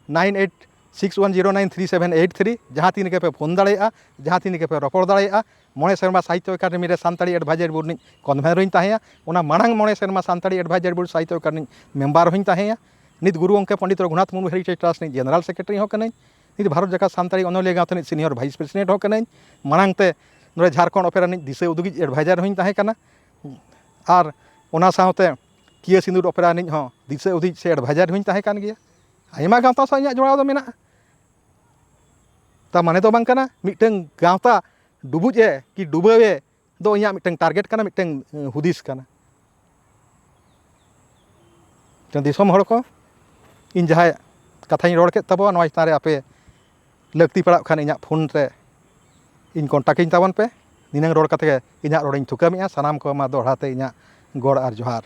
nine eight six one zero nine three seven eight three᱾ ᱡᱟᱦᱟᱸ ᱛᱤᱱ ᱨᱮᱜᱮ ᱯᱮ ᱯᱷᱳᱱ ᱫᱟᱲᱮᱭᱟᱜᱼᱟ, ᱡᱟᱦᱟᱸ ᱛᱤᱱ ᱨᱮᱜᱮ ᱯᱮ ᱨᱚᱯᱚᱲ ᱫᱟᱲᱮᱭᱟᱜᱼᱟ᱾ ᱢᱚᱬᱮ ᱥᱮᱨᱢᱟ ᱥᱟᱦᱤᱛᱛᱚ ᱮᱠᱟᱰᱮᱢᱤ ᱨᱮ ᱥᱟᱱᱛᱟᱲᱤ ᱮᱰᱵᱷᱟᱭᱡᱟᱨ ᱵᱳᱨᱰ ᱨᱤᱱᱤᱡ ᱠᱚᱱᱵᱷᱮᱱᱚᱨ ᱤᱧ ᱛᱟᱦᱮᱸᱭᱟ᱾ ᱚᱱᱟ ᱢᱟᱲᱟᱝ ᱢᱚᱬᱮ ᱥᱮᱨᱢᱟ ᱥᱟᱱᱛᱟᱲᱤ ᱮᱰᱵᱷᱟᱭᱡᱟᱨ ᱵᱳᱨᱰ ᱥᱟᱦᱤᱛᱛᱚ ᱮᱠᱟᱰᱮᱢᱤ ᱨᱤᱱᱤᱡ ᱢᱮᱢᱵᱟᱨ ᱦᱚᱸᱧ ᱛᱟᱦᱮᱸᱭᱟ᱾ ᱱᱤᱛ ᱜᱩᱨᱩ ᱜᱚᱢᱠᱮ ᱯᱚᱱᱰᱤᱛ ᱨᱚᱜᱷᱩᱱᱟᱛᱷ ᱢᱩᱨᱢᱩ ᱦᱮᱨᱤᱴᱮᱡᱽ ᱴᱨᱟᱥᱴ ᱨᱤᱱᱤᱡ ᱡᱮᱱᱟᱨᱟᱞ ᱥᱮᱠᱨᱮᱴᱟᱨᱤ ᱦᱚᱸ ᱠᱟᱹᱱᱟᱹᱧ᱾ ᱱᱤᱛ ᱵᱷᱟᱨᱚᱛ ᱡᱟᱠᱟᱛ ᱥᱟᱱᱛᱟᱲᱤ ᱚᱱᱚᱞᱤᱭᱟᱹ ᱜᱟᱶᱛᱟ ᱨᱤᱱᱤᱡ ᱥᱤᱱᱤᱭᱚᱨ ᱵᱷᱟᱭᱤᱥ ᱯᱨᱮᱥᱤᱰᱮᱱᱴ ᱦᱚᱸ ᱠᱟᱹᱱᱟᱹᱧ᱾ ᱢᱟᱲᱟᱝ ᱛᱮ ᱱᱚᱰᱮ ᱡᱷᱟᱲᱠᱷᱚᱸᱰ ᱚᱯᱮᱨᱟ ᱨᱤᱱᱤᱡ ᱫᱤᱥᱟᱹ ᱩᱫᱩᱜᱤᱡ ᱮᱰᱵᱷᱟᱭᱡᱟᱨ ᱦᱚᱸᱧ ᱛᱟᱦᱮᱸ ᱠᱟᱱᱟ᱾ ᱟᱨ ᱚᱱᱟ ᱥᱟᱶᱛᱮ ᱠᱤᱭᱟᱹ ᱥᱤᱸᱫᱩᱨ ᱚᱯᱮᱨᱟ ᱨᱤᱱᱤᱡ ᱦᱚᱸ ᱫᱤᱥᱟᱹ ᱩᱫᱩᱜᱤᱡ ᱥᱮ ᱮᱰᱵᱷᱟᱭᱡᱟᱨ ᱦᱚᱸᱧ ᱛᱟᱦᱮᱸ ᱠᱟᱱ ᱜᱮᱭᱟ᱾ ᱟᱭᱢᱟ ᱜᱟᱶᱛᱟ ᱥᱟᱶ ᱤᱧᱟᱹᱜ ᱡᱚᱲᱟᱣ ᱫᱚ ᱢᱮᱱᱟᱜᱼᱟ᱾ ᱛᱟ ᱢᱟᱱᱮ ᱫᱚ ᱵᱟᱝ ᱠᱟᱱᱟ ᱢᱤᱫᱴᱟᱝ ᱜᱟᱶᱛᱟ ᱰᱩᱵᱩᱡ ᱮ ᱠᱤ ᱰᱩᱵᱟᱹᱣ ᱮ ᱫᱚ ᱤᱧᱟᱹᱜ ᱢᱤᱫᱴᱟᱝ ᱴᱟᱨᱜᱮᱴ ᱠᱟᱱᱟ, ᱢᱤᱫᱴᱟᱝ, ᱮᱸ, ᱦᱩᱫᱤᱥ ᱠᱟᱱᱟ᱾ ᱛᱚ ᱫᱤᱥᱚᱢ ᱦᱚᱲ ᱠᱚ, ᱤᱧ ᱡᱟᱦᱟᱸᱭ ᱠᱟᱛᱷᱟᱧ ᱨᱚᱲ ᱠᱮᱫ ᱛᱟᱵᱚᱣᱟ, ᱱᱚᱣᱟ ᱪᱮᱛᱟᱱ ᱨᱮ ᱟᱯᱮ ᱞᱟᱹᱠᱛᱤ ᱯᱟᱲᱟᱜ ᱠᱷᱟᱱ ᱤᱧᱟᱹᱜ ᱯᱷᱳᱱ ᱨᱮ ᱤᱧ ᱠᱚᱱᱴᱟᱠᱴ ᱤᱧ ᱛᱟᱵᱚᱱ ᱯᱮ᱾ ᱱᱤᱱᱟᱹᱝ ᱨᱚᱲ ᱠᱟᱛᱮ ᱜᱮ ᱤᱧᱟᱹᱜ ᱨᱚᱲᱤᱧ ᱛᱷᱩᱠᱟᱹᱢᱮᱜᱼᱟ᱾ ᱥᱟᱱᱟᱢ ᱠᱚ ᱢᱟ ᱫᱚᱦᱲᱟ ᱛᱮ ᱤᱧᱟᱹᱜ ᱜᱚᱲ ᱟᱨ ᱡᱚᱦᱟᱨ᱾